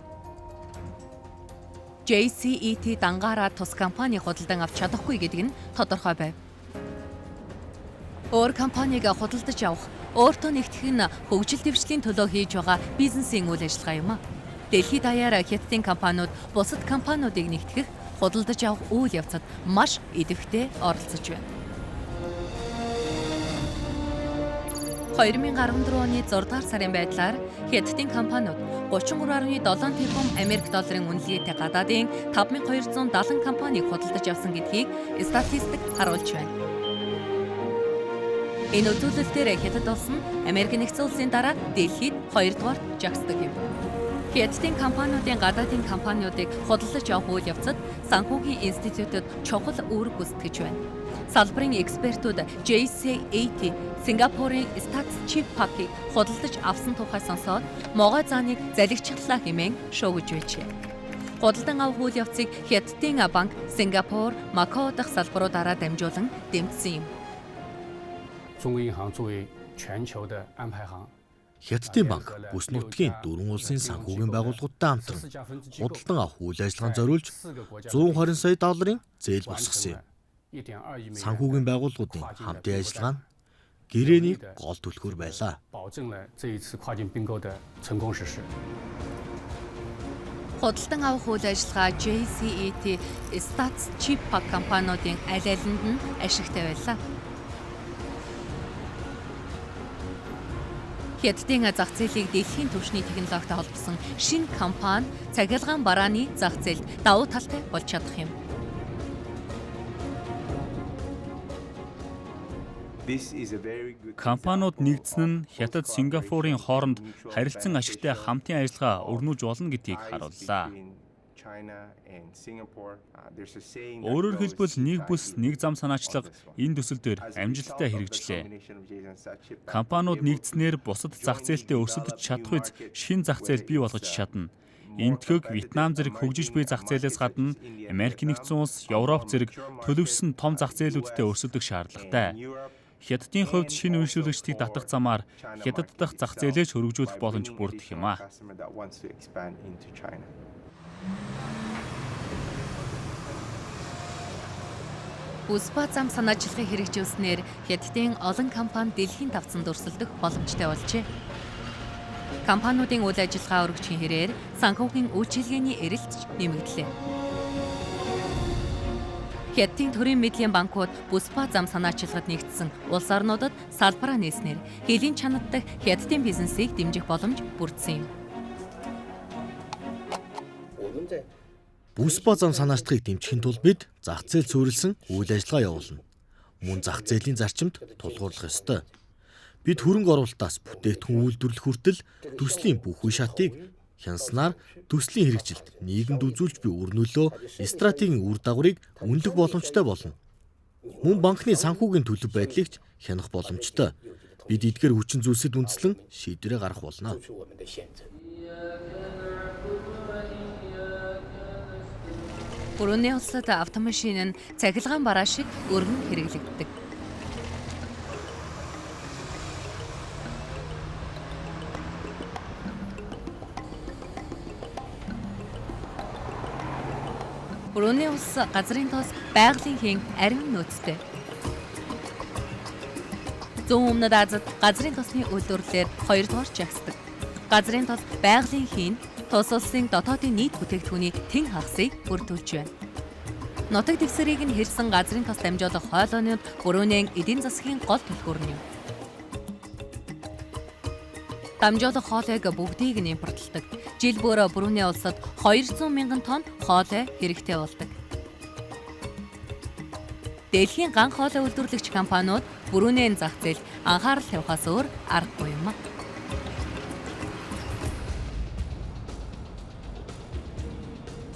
JCET дангаараа тус компани худалдан авч чадахгүй гэдэг нь тодорхой байв. Өөр компанийг худалдаж авах, өөртөө нэгтгэх нь хөгжил дэвшлийн төлөө хийж байгаа бизнесийн үйл ажиллагаа юм а. Дэлхийд даяар Хятадын компаниуд бусад компаниудыг нэгтгэх, худалдаж авах үйл явцад маш идэвхтэй оролцож байна. 2014 оны 6 дугаар сарын байдлаар Хятадын компаниуд 33.7 тэрбум Америк долларын үнэлгээтэй гадаадын 5270 компанийг худалдаж авсан гэдгийг статистик харуулж байна. Энэ үзүүлэлтээр Хятад улс нь Америк нэгдсэн улсын дараа дэлхийд 2 дугаарт жагсдаг юм. Хятадын компаниудын гадаадын компаниудыг худалдаж авах үйл явцад санхүүгийн институтад чухал үүрэг гүйцэтгэж байна. Салбарын экспертүүд JCAT Сингапурын Stats Chip Pack-ыг худалдаж авсан тухай сонсоод могой зааныг залгичлаа хэмээн шуугиж байжээ. Худалдан авах үйл явцыг Хятадын банк, Сингапур, Макао дахь салбаруудаараа дамжуулан дэмжсэн юм. 中国银行作为全球的安排行， Хятадын банк бүс нутгийн дөрвөн улсын санхүүгийн байгууллагуудтай хамтран худалдан авах үйл ажиллагаанд зориулж 120 сая долларын зээл босгосон юм. Санхүүгийн байгууллагуудын хамтын ажиллагаа нь гэрээний гол түлхүүр байлаа. 保证了这一次跨境并购的成功实施。 Худалдан авах үйл ажиллагаа JCET, Stats Chip Pack компаниудын аль алинд нь ашигтай байлаа. Хятадын зах зээлийг дэлхийн түвшний технологитой холбосон шинэ компани цахилгаан барааны зах зээлд давуу талтай болж чадах юм. Компаниуд нэгдсэн нь Хятад Сингапурын хооронд харилцан ашигтай хамтын ажиллагаа өрнүүлж болно гэдгийг харууллаа. Өөрөөр хэлбэл нэг бүс нэг зам санаачлага энэ төсөл дээр амжилттай хэрэгжлээ. Компаниуд нэгдснээр бусад зах зээлтэй өрсөлдөж чадах үз шинэ зах зээл бий болгож чадна. Энэтхэг Вьетнам зэрэг хөгжиж буй зах зээлээс гадна Америк нэгдсэн улс, Европ зэрэг төлөвшсөн том зах зээлүүдтэй өрсөлдөх шаардлагатай. Хятадын хувьд шинэ үйлчлүүлэгчдийг татах замаар Хятад дахь зах зээлээ ч хөрвжүүлэх боломж бүрдэх юм а. Бүс ба зам санаачлагыг хэрэгжүүлснээр Хятадын олон компани дэлхийн тавцанд өрсөлдөх боломжтой болжээ. Компаниудын үйл ажиллагаа өргөжхийн хэрээр санхүүгийн үйлчилгээний эрэлт ч нэмэгдлээ. Хятадын төрийн мэдлийн банкуд бүс ба зам санаачлагад нэгдсэн улс орнуудад салбараа нээснээр хөлийн чанартай Хятадын бизнесийг дэмжих боломж бүрдсэн юм. Бүс ба зам санаачлагыг дэмжихийн тулд бид зах зээл суурилсан үйл ажиллагаа явуулна. Мөн зах зээлийн зарчимд тулгуурлах ёстой. Бид хөрөнгө оруулалтаас бүтээгдэхүүн үйлдвэрлэх хүртэл төслийн бүх үе шатыг хянаснаар төслийн хэрэгжилт нийгэмд үзүүлж буй үр нөлөө стратегийн үр дагаврыг үнэлэх боломжтой болно. Мөн банкны санхүүгийн төлөв байдлыг ч хянах боломжтой. Бид эдгээр хүчин зүйлсэд үндэслэн шийдвэрээ гаргах болно. Бруней улсад автомашин нь цахилгаан бараа шиг өргөн хэрэглэгддэг. Бруней улс газрын тос байгалийн хийн ариун нөөцтэй. Зүүн өмнөд Азид газрын тосны үйлдвэрлэлээр хоёрдугаар жагсдаг. Газрын тос байгалийн хийн тус улсын дотоодын нийт бүтээгдэхүүний тэн хагасыг бүрдүүлж байна. Нутаг дэвсгэрийг нь хэрсэн газрын тос дамжуулах хоолойнууд Брунейн эдийн засгийн гол түлхүүр нь юм. Дамжуулах хоолойг бүгдийг нь импортлдог. Жил бүр Бруней улсад 200 мянган тонн хоолой хэрэгтэй болдог. Дэлхийн ган хоолой үйлдвэрлэгч компаниуд Брунейн зах зээлд анхаарал тавихаас өөр аргагүй юм.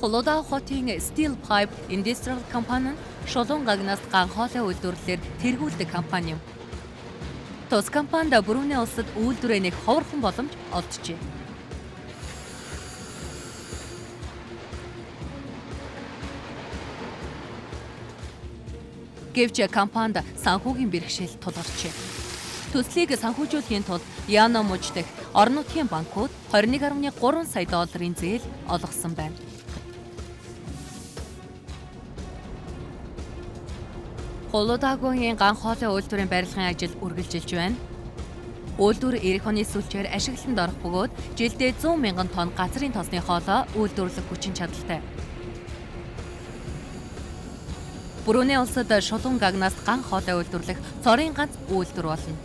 Хулуудаа хотын Steel Pipe Industrial компани нь шулуун гагнаас ган хоолой үйлдвэрлэлээр тэргүүлдэг компани юм. Тус компанид Бруней улсад үйлдвэрээ нэг ховорхон боломж олджээ. Гэвч компанид санхүүгийн бэрхшээл тулгарчээ. Төслийг санхүүжүүлэхийн тулд Яно муж дахь орон нутгийн банкуд 21.3 сая долларын зээл олгосон байна. Хулуудаагийн ган хоолой үйлдвэрийн барилгын ажил үргэлжилж байна. Үйлдвэр 90 оны сүүлчээр ашиглалтанд орох бөгөөд жилдээ 100 мянган тонн газрын тосны хоолой үйлдвэрлэх хүчин чадалтай. Бруней улсад шулуун гагнаас ган хоолой үйлдвэрлэх цорын ганц үйлдвэр болно.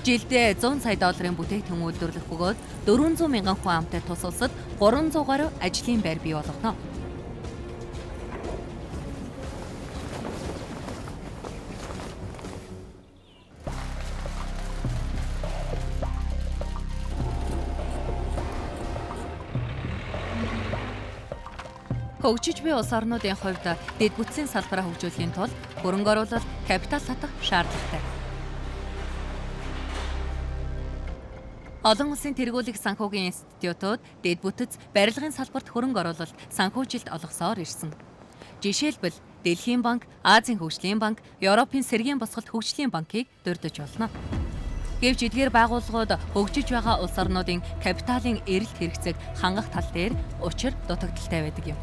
Жилдээ 100 сая долларын бүтээгдэхүүн үйлдвэрлэх бөгөөд 400 мянган хүн амтай тус улсад 300 гаруй ажлын байр бий болгоно. Хөгжиж буй улс орнуудын хувьд дэд бүтцийн салбараа хөгжүүлэхийн тулд хөрөнгө оруулалт, капитал татах шаардлагатай. Олон улсын тэргуулах санхүүгийн институтууд дэд бүтэц барилгын салбарт хөрөнгө оруулалт санхүүжилт олгосоор ирсэн. Жишээлбэл Дэлхийн банк, Азийн хөгжлийн банк, Европын сэргээн босголт хөгжлийн банкыг дурдж болно. Гэвч эдгээр байгууллагууд хөгжиж байгаа улс орнуудын капиталын эрэлт хэрэгцээг хангах тал дээр учир дутагдaltaй байдаг юм.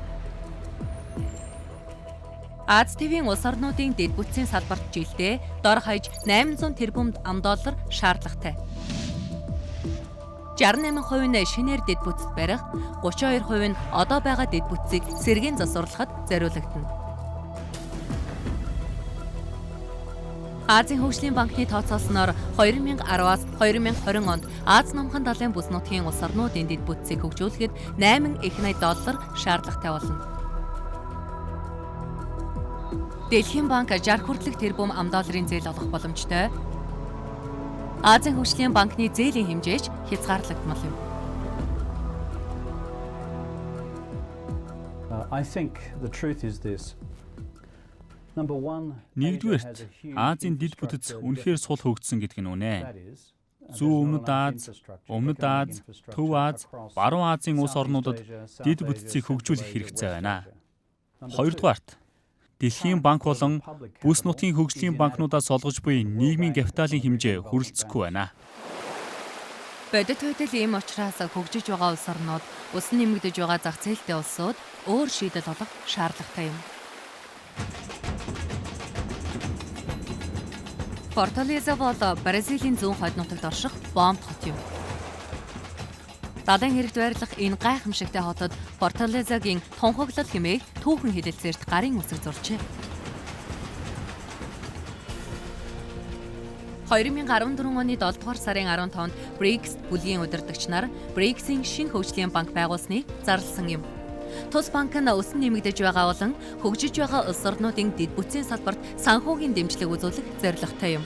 Аз тивийн улс орнуудын дэд бүтцийн салбарт жилдээ дор хаяж 800 тэрбум ам доллар шаардлагатай. 68% нь шинээр дэд бүтцэд барих, 32% нь одоо байгаа дэд бүтцийг сэргээн засварлахад зориулагдана. Азийн хөгжлийн банкны тооцоолсноор 2010-аас 2020 онд Аз номхон далайн бүс нутгийн улс орнуудын дэд бүтцийг хөгжүүлэхэд 8 их 80 доллар шаардлагатай болно. Дэлхийн банк 60 хүртэлх тэрбум ам долларын зээл олгох боломжтой. Азийн хөгжлийн банкны зээлийн хэмжээч хязгаарлагдмал юм. I think the truth is this. Number 1, Нэгдүгээрт Азийн дэд бүтэц үнэхээр сул хөгжсөн гэдэг нь үнэ. Зүүн өмнөд Аз, Өмнөд Аз, Төв Аз, Баруун Азийн улс орнуудад дэд бүтцийг хөгжүүлэх хэрэгцээ байна. Хоёрдугаарт Дэлхийн банк болон бүс нутгийн хөгжлийн банкнуудаас олгож буй нийгмийн капиталын хэмжээ хүрэлцэхгүй байна. Бодит хувьд ийм учраас хөгжиж байгаа улс орнууд, өсөн нэмэгдэж байгаа зах зээлтэй улсууд өөр шийдэл олох шаардлагатай юм. Форталеза бол Бразилийн зүүн хойд нутагт орших бомб хот юм. Далайн хэрэгт байрлах энэ гайхамшигтай хотод Форталезагийн тунхаглал хэмээх түүхэн хэлэлцээрт гарын үсэг зуржээ. 2014 оны 7 дугаар сарын 15-нд BRICS бүлгийн удирдагч нар BRICS-ийн шинэ хөгжлийн банк байгуулсныг зарласан юм. Тус банк нь өсөн нэмэгдэж байгаа болон хөгжиж байгаа улс орнуудын дэд бүтцийн салбарт санхүүгийн дэмжлэг үзүүлэх зорилготой юм.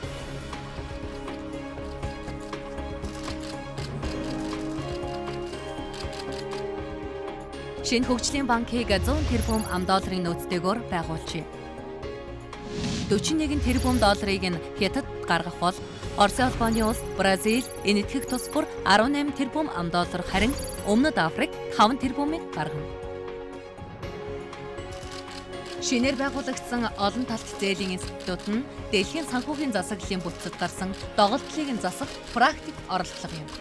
Шинэ хөгжлийн банкыг 100 тэрбум ам долларын нөөцтэйгээр байгуулжээ. 41 тэрбум долларыг нь Хятад гаргах бол Оросын холбооны улс, Бразил, Энэтхэг тус бүр 18 тэрбум ам доллар харин Өмнөд Африк 5 тэрбумыг гаргана. Шинээр байгуулагдсан олон талт зээлийн институт нь дэлхийн санхүүгийн засаглалын бүтцэд гарсан доголдлыг нь засах практик оролдлого юм.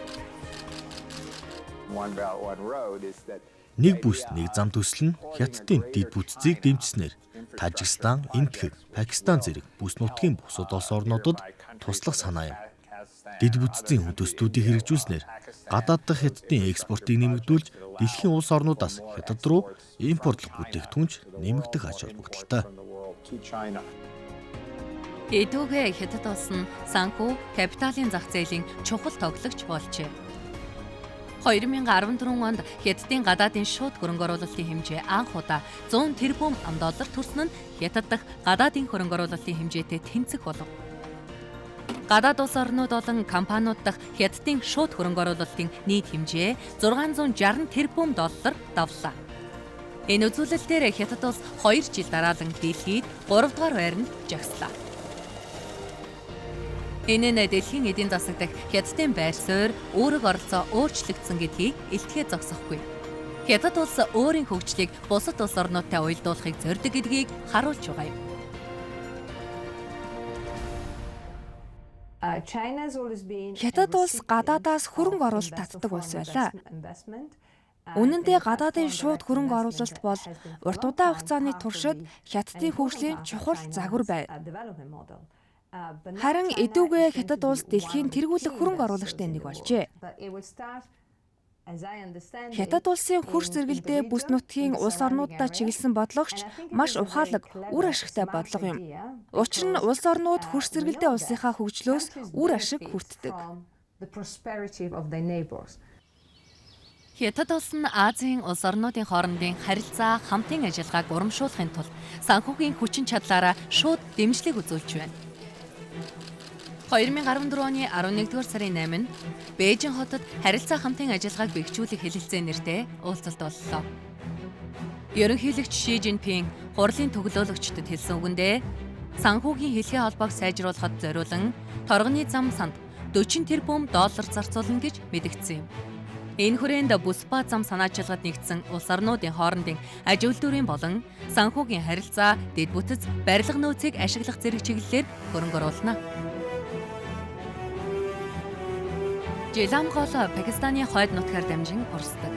Нэг бүс нэг зам төсөл нь Хятадын дэд бүтцийг дэмжсэнээр Тажикстан, Энэтхэг, Пакистан зэрэг бүс нутгийн бусад улс орнуудад туслах санаа юм. Дэд бүтцийн хүн төслүүдийг хэрэгжүүлснээр гадаад дахь Хятадын экспортыг нэмэгдүүлж дэлхийн улс орнуудаас Хятад руу импортлох бүтээгдэхүүнч нэмэгдэх ач холбогдолтой. Эдүүгээ Хятад улс нь санхүү капиталын зах зээлийн чухал тоглогч болжээ. 2014 онд Хятадын гадаадын шууд хөрөнгө оруулалтын хэмжээ анх удаа 100 тэрбум доллар төрсөн нь Хятад дахь гадаадын хөрөнгө оруулалтын хэмжээтэй тэнцэх болов. Гадаад улс орнууд болон компаниуд дахь Хятадын шууд хөрөнгө оруулалтын нийт хэмжээ 660 тэрбум доллар давлаа. Энэ үзүүлэлтээр Хятад улс 2 жил дараалан дэлхийд 3 дугаар байранд жагслаа. Энэ нь дэлхийн эдийн засаг дахь Хятадын байр суурь, үүрэг оролцоо өөрчлөгдсөн гэдгийг илтгэе зогсохгүй. Хятад улс өөрийн хөгжлийг бусад улс орнуудтай уялдуулахыг зорьдог гэдгийг харуулж байгаа юм. Хятад улс гадаадаас хөрөнгө оруулалт татдаг улс байлаа. Үнэн дээр гадаадын шууд хөрөнгө оруулалт бол урт удаан хугацааны туршид Хятадын хөгжлийн чухал загвар байв. Харин эдүүгээ Хятад улс дэлхийн тэргүүлэх хөрөнгө оруулагчдын нэг болжээ. Хятад улсын хөрш зэрэгэлдээ бүс нутгийн улс орнуудаа чиглэсэн бодлогоч маш ухаалаг, үр ашигтай бодлого юм. Учир нь улс орнууд хөрш зэрэгэлдээ улсынхаа хөгжлөөс үр ашиг хүртдэг. Хятад улс нь Азийн улс орнуудын хоорондын харилцаа, хамтын ажиллагааг урамшуулахын тулд санхүүгийн хүчин чадлаараа шууд дэмжлэг үзүүлж байна. 2014 оны 11-р сарын 8-нд Бээжин хотод харилцаа хамтын ажиллагааг бэхжүүлэх хэлэлцээ нэртэй уулзалт боллоо. Ерөнхийлөгч Ши Жинпин хурлын төлөөлөгчдөд хэлсэн үгэндээ санхүүгийн хэлхээ холбоог сайжруулахад зориулан торгоны зам санд 40 тэрбум доллар зарцуулна гэж мэдгдсэн юм. Энэ хүрээнд бүс ба зам санаачилгаад нэгдсэн улс орнуудын хоорондын аж үйлдвэрийн болон санхүүгийн харилцаа, дэд бүтэц, барилга нөөцийг ашиглах зэрэг чиглэлээр хөрөнгө оруулна. Жилам гол Пакистаны хойд нутгаар дамжин урсдаг.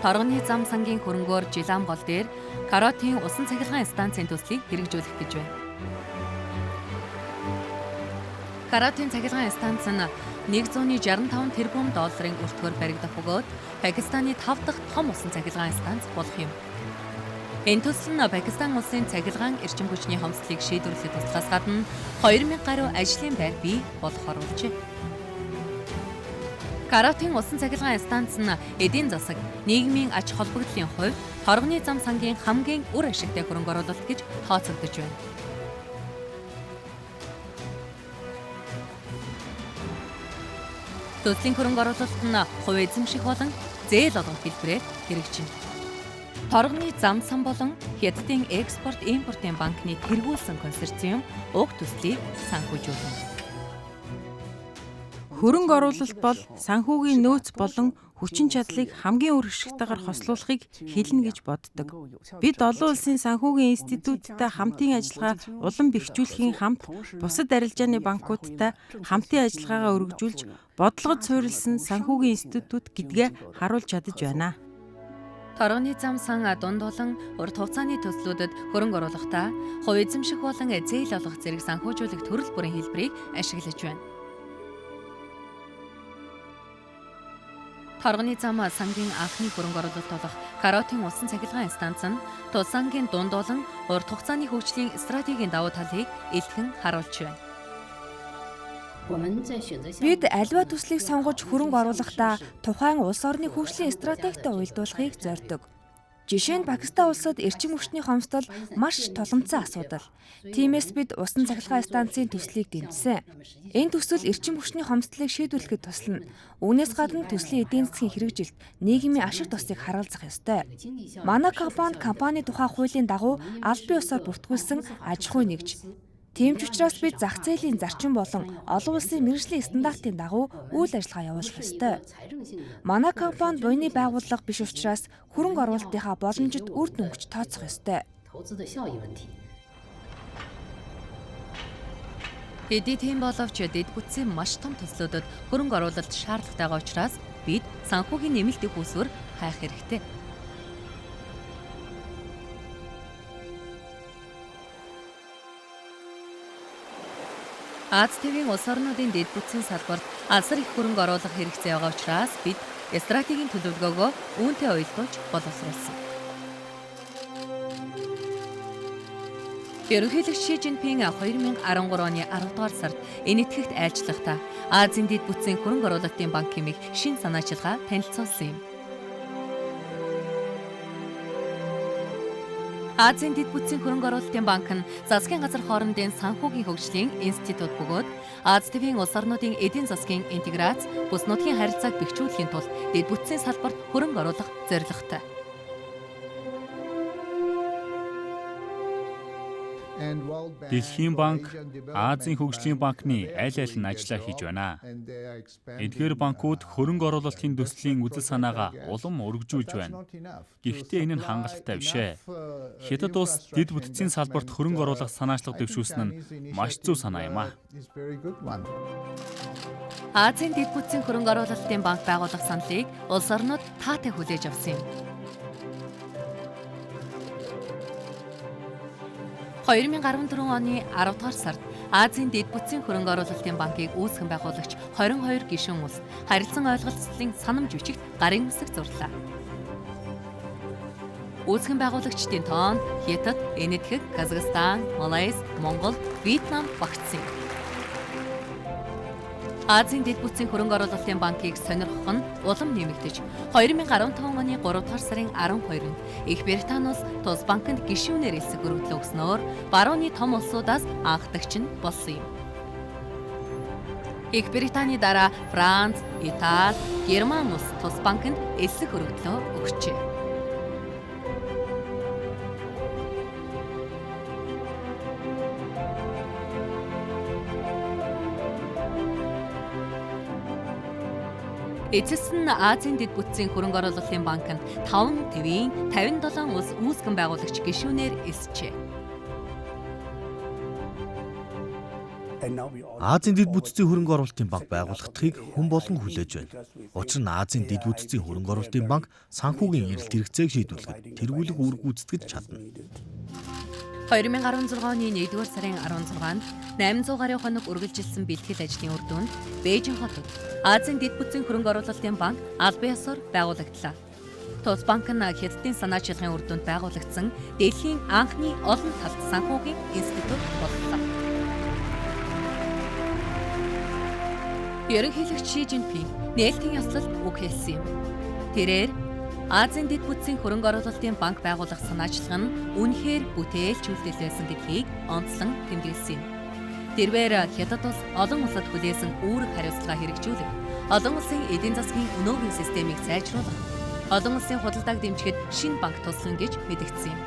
Торгоны зам сангийн хөрөнгөөр Жилам гол дээр Каротын усан цахилгаан станцын төслийг хэрэгжүүлэх гэж байна. Каротын цахилгаан станц нь 165 тэрбум долларын өртгөөр баригдах бөгөөд Пакистаны 5 дахь том усан цахилгаан станц болох юм. Энэ төсөл нь Пакистан улсын цахилгаан эрчим хүчний хомсдлыг шийдвэрлэхэд туслахаас гадна 2000 гаруй ажлын байр бий болох оруулжээ. Каротын усан цахилгаан станц нь эдийн засаг, нийгмийн ач холбогдлын хувьд торгоны зам сангийн хамгийн үр ашигтай хөрөнгө оруулалт гэж тооцогдож байна. Төслийн хөрөнгө оруулалт нь хувь эзэмших болон зээл олгох хэлбэрээр хэрэгжинэ. Торгоны зам сан болон Хятадын экспорт импортын банкны тэргүүлсэн консорциум уг төслийг санхүүжүүлнэ. Хөрөнгө оруулалт бол санхүүгийн нөөц болон хүчин чадлыг хамгийн үр ашигтайгаар хослуулахыг хэлнэ гэж боддог. Бид олон улсын санхүүгийн институттай хамтын ажиллагаа улам бэхжүүлэхийн хамт бусад арилжааны банкудтай хамтын ажиллагаагаа өргөжүүлж бодлогод суурилсан санхүүгийн институт гэдгээ харуулж чадаж байна. Торгоны зам сан дунд болон урт хугацааны төслүүдэд хөрөнгө оруулахдаа хувь эзэмших болон зээл олгох зэрэг санхүүжүүлэх төрөл бүрийн хэлбэрийг ашиглаж байна. Торгоны зам сангийн анхны хөрөнгө оруулалт болох Каротын усан цахилгаан станц нь тус сангийн дунд болон урт хугацааны хөгжлийн стратегийн давуу талыг илтгэн харуулж байна. Бид аливаа төслийг сонгож хөрөнгө оруулахдаа тухайн улс орны хөгжлийн стратегитэй уялдуулахыг зорьдог. Жишээ нь Пакистан улсад эрчим хүчний хомсдол маш тулгамдсан асуудал. Тиймээс бид усан цахилгаан станцын төслийг дэмжсэн. Энэ төсөл эрчим хүчний хомсдлыг шийдвэрлэхэд туслана. Үүнээс гадна төслийн эдийн засгийн хэрэгжилт, нийгмийн ашиг тусыг харгалзах ёстой. Манай компани компани тухай хуулийн дагуу албан ёсоор бүртгүүлсэн аж ахуй нэгж. Тийм ч учраас бид зах зээлийн зарчим болон олон улсын мэргэжлийн стандартын дагуу үйл ажиллагаа явуулах ёстой. Манай компани буйны байгууллага биш учраас хөрөнгө оруулалтынхаа боломжит үр дүнгч тооцох ёстой. Хэдий тийм боловч дэд бүтцийн маш том төслүүдэд хөрөнгө оруулалт шаардлагатай учраас бид санхүүгийн нэмэлт их усүр хайх хэрэгтэй. Аз тивийн улс орнуудын дэд бүтцийн салбарт асар их хөрөнгө оруулах хэрэгцээ байгаа учраас бид стратегийн төлөвлөгөөгөө үүнтэй уялдуулж боловсруулсан. Ерөнхийлөгч Ши Жинпин 2013 оны 10 дугаар сард Энэтхэгт айлчлахдаа Азийн дэд бүтцийн хөрөнгө оруулалтын банк хэмээх шинэ санаачилгаа танилцуулсан юм. Азийн дэд бүтцийн хөрөнгө оруулалтын банк нь засгийн газар хоорондын санхүүгийн хөгжлийн институт бөгөөд Аз тивийн улс орнуудын эдийн засгийн интеграц, бүс нутгийн харилцааг бэхжүүлэхийн тулд дэд бүтцийн салбарт хөрөнгө оруулах зорилготой. Дэлхийн банк, Азийн хөгжлийн банкны аль аль нь ажиллаа хийж байна. Эдгээр банкуд хөрөнгө оруулалтын төслийн үзэл санаагаа улам өргөжүүлж байна. Гэхдээ энэ нь хангалттай биш ээ. Хятад улс дэд бүтцийн салбарт хөрөнгө оруулах санаачлага дэвшүүлсэн нь маш зөв санаа юм аа. Азийн дэд бүтцийн хөрөнгө оруулалтын банк байгуулах саналыг улс орнууд таатай хүлээж авсан юм. 2014 оны 10 дугаар сард Азийн дэд бүтцийн хөрөнгө оруулалтын банкыг үүсгэн байгуулагч 22 гишүүн улс харилцан ойлголцлын санамж бичигт гарын үсэг зурлаа. Үүсгэн байгуулагчдын тоонд Хятад, Энэтхэг, Казахстан, Малайз, Монгол, Вьетнам багтсан юм. Азийн дэд бүтцийн хөрөнгө оруулалтын банкыг сонирхох нь улам нэмэгдэж 2015 оны 3 дугаар сарын 12-нд Их Британи улс тус банкнд гишүүнээр элсэх өргөдөл өгснөөр барууны том улсуудаас анхдагч нь болсон юм. Их Британий дараа Франц, Итали, Герман улс тус банкнд элсэх өргөдлөө өгчээ. Эцэс нь Азийн дэд бүтцийн хөрөнгө оруулалтын банкнд 5 твийн 57 улс үүсгэн байгуулагч гишүүнээр элсжээ. Азийн дэд бүтцийн хөрөнгө оруулалтын банк байгуулагдахыг хүн болгон хүлээж байна. Учир нь Азийн дэд бүтцийн хөрөнгө оруулалтын банк санхүүгийн эрэлт хэрэгцээг шийдвэрлэхэд тэргүүлэх үүрэг гүйцэтгэж чадна. 2016 оны 1-р сарын 16-нд 800 гаруй хоног үргэлжилсэн бэлтгэл ажлын үр дүнд Бээжин хотод Азийн дэд бүтцийн хөрөнгө оруулалтын банк албан ёсоор байгуулагдлаа. Тус банк нь Хятадын санаачилгын үр дүнд байгуулагдсан дэлхийн анхны олон талт санхүүгийн институт боллоо. Ерөнхийлөгч Ши Жинпин нээлтийн ёслолд үг хэлсэн юм. Тэрээр Азийн дэд бүтцийн хөрөнгө оруулалтын банк байгуулах санаачлага нь үнэхээр бүтээлч үйлдэл байсан гэдгийг онцлон тэмдэглэсэн юм. Тэрвээр Хятад улс олон улсад хүлээсэн үүрэг хариуцлага хэрэгжүүлэх, олон улсын эдийн засгийн өнөөгийн системийг сайжруулах, олон улсын худалдааг дэмжихэд шинэ банк туслана гэж мэдэгдсэн юм.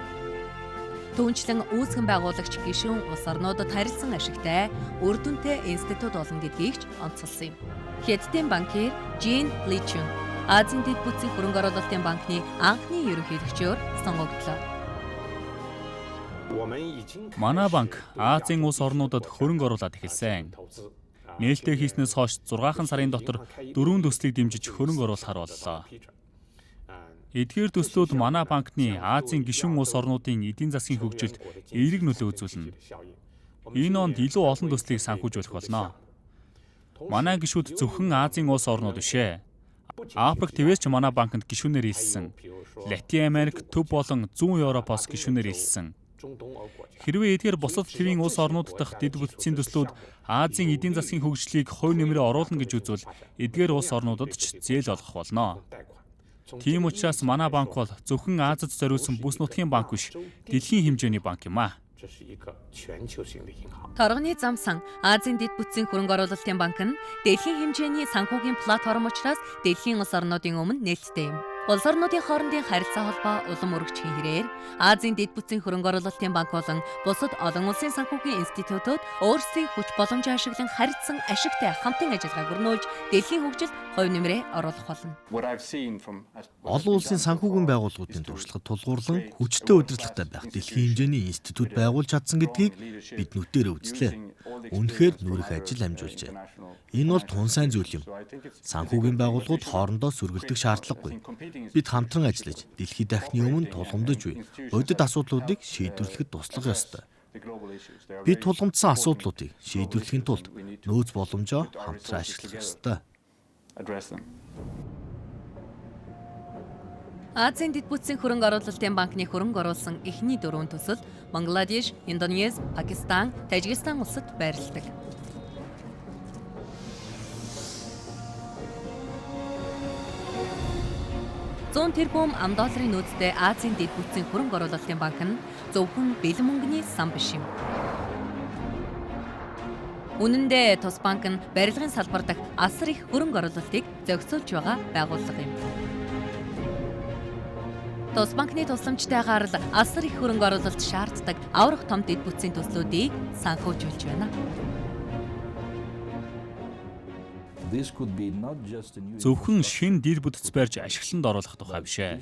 Түүнчлэн үүсгэн байгуулагч гишүүн улс орнуудад харилцан ашигтай, үр дүнтэй институт болно гэдгийг ч онцолсон юм. Хятадын банкир Жин Личун Азийн дэд бүтцийн хөрөнгө оруулалтын банкны анхны ерөнхийлөгчөөр сонгогдлоо. Манай банк Азийн улс орнуудад хөрөнгө оруулаад эхэлсэн. Нээлтээ хийснээс хойш 6 сарын дотор 4 төслийг дэмжиж хөрөнгө оруулахар боллоо. Эдгээр төслүүд манай банкны Азийн гишүүн улс орнуудын эдийн засгийн хөгжилд эерэг нөлөө үзүүлнэ. Энэ онд илүү олон төслийг санхүүжүүлэх болно. Манай гишүүд зөвхөн Азийн улс орнууд биш ээ. Африк твээс ч манай банкнд гишүүнээр элссэн. Латин Америк, Төв болон Зүүн Европоос гишүүнээр элссэн. Хэрвээ эдгээр бусад твийн улс орнууд дахь дэд бүтцийн төслүүд Азийн эдийн засгийн хөгжлийг хувь нэмрээ оруулна гэж үзвэл эдгээр улс орнуудад ч зээл олгох болно. Тийм учраас манай банк бол зөвхөн Азад зориулсан бүс нутгийн банк биш, дэлхийн хэмжээний банк юм аа. Торгоны замсан Азийн дэд бүтцийн хөрөнгө оруулалтын банк нь дэлхийн хэмжээний санхүүгийн платформ учраас дэлхийн улс орнуудын өмнө нээлттэй юм. Улс орнуудын хоорондын харилцаа холбоо улам өргөжхийн хэрээр Азийн дэд бүтцийн хөрөнгө оруулалтын банк болон бусад олон улсын санхүүгийн институтууд өөрсдийн хүч боломжоо ашиглан харьцсан ашигтай хамтын ажиллагааг өрнүүлж дэлхийн хөгжилд хувь нэмрээ оруулах болно. Олон улсын санхүүгийн байгууллагуудын туршлагад тулгуурлан хүчтэй удирдлагатай байх дэлхийн хэмжээний институт байгуулж чадсан гэдгийг бид нүдээр үзлээ. Үнэхээр нүрэх ажил амжуулжээ. Энэ бол тун сайн зүйл юм. Санхүүгийн байгууллагууд хоорондоо сөргөлдөх шаардлагагүй. Бид хамтран ажиллаж дэлхий дахины өмнө тулгамдаж буй бодит асуудлуудыг шийдвэрлэхэд туслах ёстой. Бид тулгамдсан асуудлуудыг шийдвэрлэхийн тулд нөөц боломжоо хамтран ашиглах ёстой. Азийн дэд бүтцийн хөрөнгө оруулалтын банкны хөрөнгө оруулсан эхний дөрвөн төсөл Бангладеш, Индонез, Пакистан, Тажикстан улсад байрладаг. $100 тэрбум ам долларын нөөцтэй Азийн дэд бүтцийн хөрөнгө оруулалтын банк нь зөвхөн бэлэн мөнгөний сан биш юм. Үнэн дээр тус банк нь барилгын салбар дахь асар их хөрөнгө оруулалтыг зохицуулж байгаа байгууллага юм. Тус банкны тусламжтайгаар л асар их хөрөнгө оруулалт шаарддаг аврах том дэд бүтцийн төслүүдийг санхүүжүүлж байна. Зөвхөн шинэ дид бүтц барьж ашиглалтанд оруулах тухай биш ээ.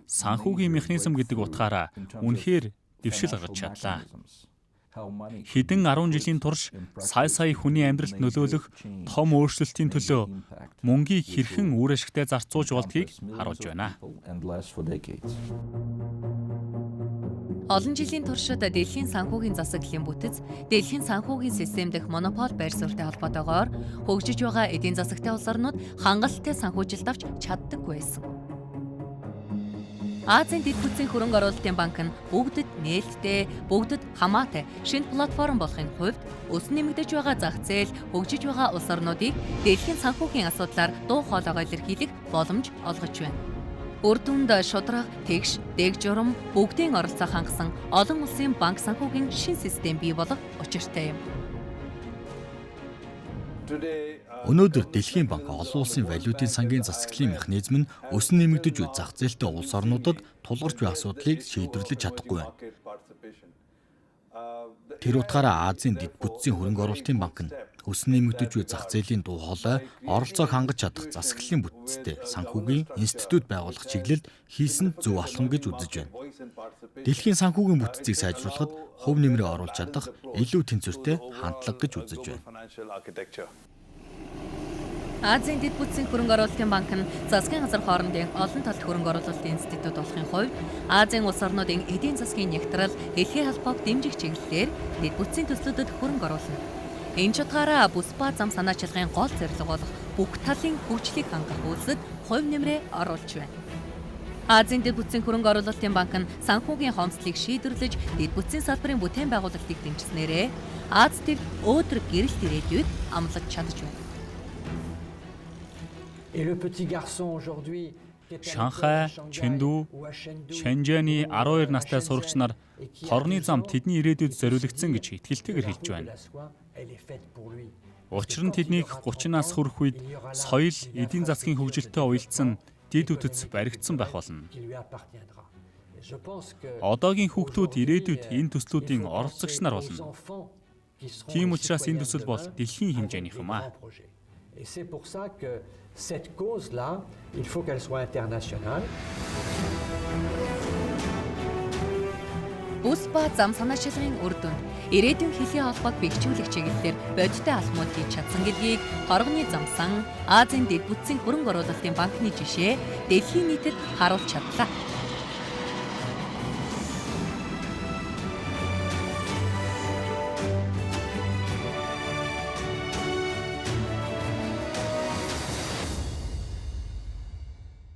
Санхүүгийн механизм гэдэг утгаараа үнэхээр дэвшил гаргаж чадлаа. Хэдэн 10 жилийн турш сая сая хүний амьдралд нөлөөлөх том өөрчлөлтийн төлөө мөнгийг хэрхэн үр ашигтай зарцуулж болдгийг харуулж байна. Олон жилийн туршид дэлхийн санхүүгийн засаглалын бүтэц, дэлхийн санхүүгийн систем дэх монопол байр суурьтай холбоотойгоор хөгжиж байгаа эдийн засагтай улс орнууд хангалттай санхүүжилт авч чаддаггүй байсан. Азийн дэд бүтцийн хөрөнгө оруулалтын банк нь бүгдэд нээлттэй, бүгдэд хамаатай шинэ платформ болохын хувьд өсөн нэмэгдэж байгаа зах зээл, хөгжиж байгаа улс орнуудыг дэлхийн санхүүгийн асуудлаар дуу хоолойгоо илэрхийлэх боломж олгож байна. Үр дүнд шударга, тэгш, дэг журам бүгдийн оролцоо хангасан олон улсын банк санхүүгийн шинэ систем бий болох учиртай юм. Өнөөдөр Дэлхийн банк олон улсын валютын сангийн засаглалын механизм нь өсөн нэмэгдэж буй зах зээлтэй улс орнуудад тулгарч буй асуудлыг шийдвэрлэж чадахгүй байна. Тэр утгаараа Азийн дэд бүтцийн хөрөнгө оруулалтын банк нь өсөн нэмэгдэж буй зах зээлийн дуу хоолой оролцоог хангаж чадах засаглалын бүтцтэй санхүүгийн институт байгуулах чиглэлд хийсэн зөв алхам гэж үзэж байна. Дэлхийн санхүүгийн бүтцийг сайжруулахад хувь нэмрээ оруулж чадах илүү тэнцвэртэй хандлага гэж үзэж байна. Азийн дэд бүтцийн хөрөнгө оруулалтын банк нь засгийн газар хоорондын олон талт хөрөнгө оруулалтын институт болохын хувьд Азийн улс орнуудын эдийн засгийн нягтрал, дэлхийн холбоог дэмжих чиглэлээр дэд бүтцийн төслүүдэд хөрөнгө оруулна. Энэ ч утгаараа бүс ба зам санаачилгын гол зорилго болох бүх талын хөгжлийг хангах үйлсэд хувь нэмрээ оруулж байна. Азийн дэд бүтцийн хөрөнгө оруулалтын банк нь санхүүгийн хомсдлыг шийдвэрлэж дэд бүтцийн салбарын бүтээн байгуулалтыг дэмжснээрээ Аз тивд өөдрөг гэрэлт ирээдүйд амлаж чадаж байна. Шанхай, Чэнду, Шэнжэний 12 настай сурагч нар торгоны зам тэдний ирээдүйд зориулагдсан гэж итгэлтэйгээр хэлж байна. Учир нь тэднийг 30 нас хүрэх үед соёл, эдийн засгийн хөгжилтэй уялдсан дэд бүтэц баригдсан байх болно. Одоогийн хүүхдүүд ирээдүйд энэ төслүүдийн оролцогч нар болно. Тийм учраас энэ төсөл бол дэлхийн хэмжээнийх юм аа. Et c'est pour ça que cette cause-là, il faut qu'elle soit internationale. Бүс ба зам санаачилгын үр дүнд ирээдүйн хэлхийн холбоог бэхжүүлэх чиглэлээр бодиттой алхмууд хийж чадсан гэдгийг торгоны замсан Азийн дэд бүтцийн хөрөнгө оруулалтын банкны жишээ дэлхийн нийтэд харуулж чадлаа.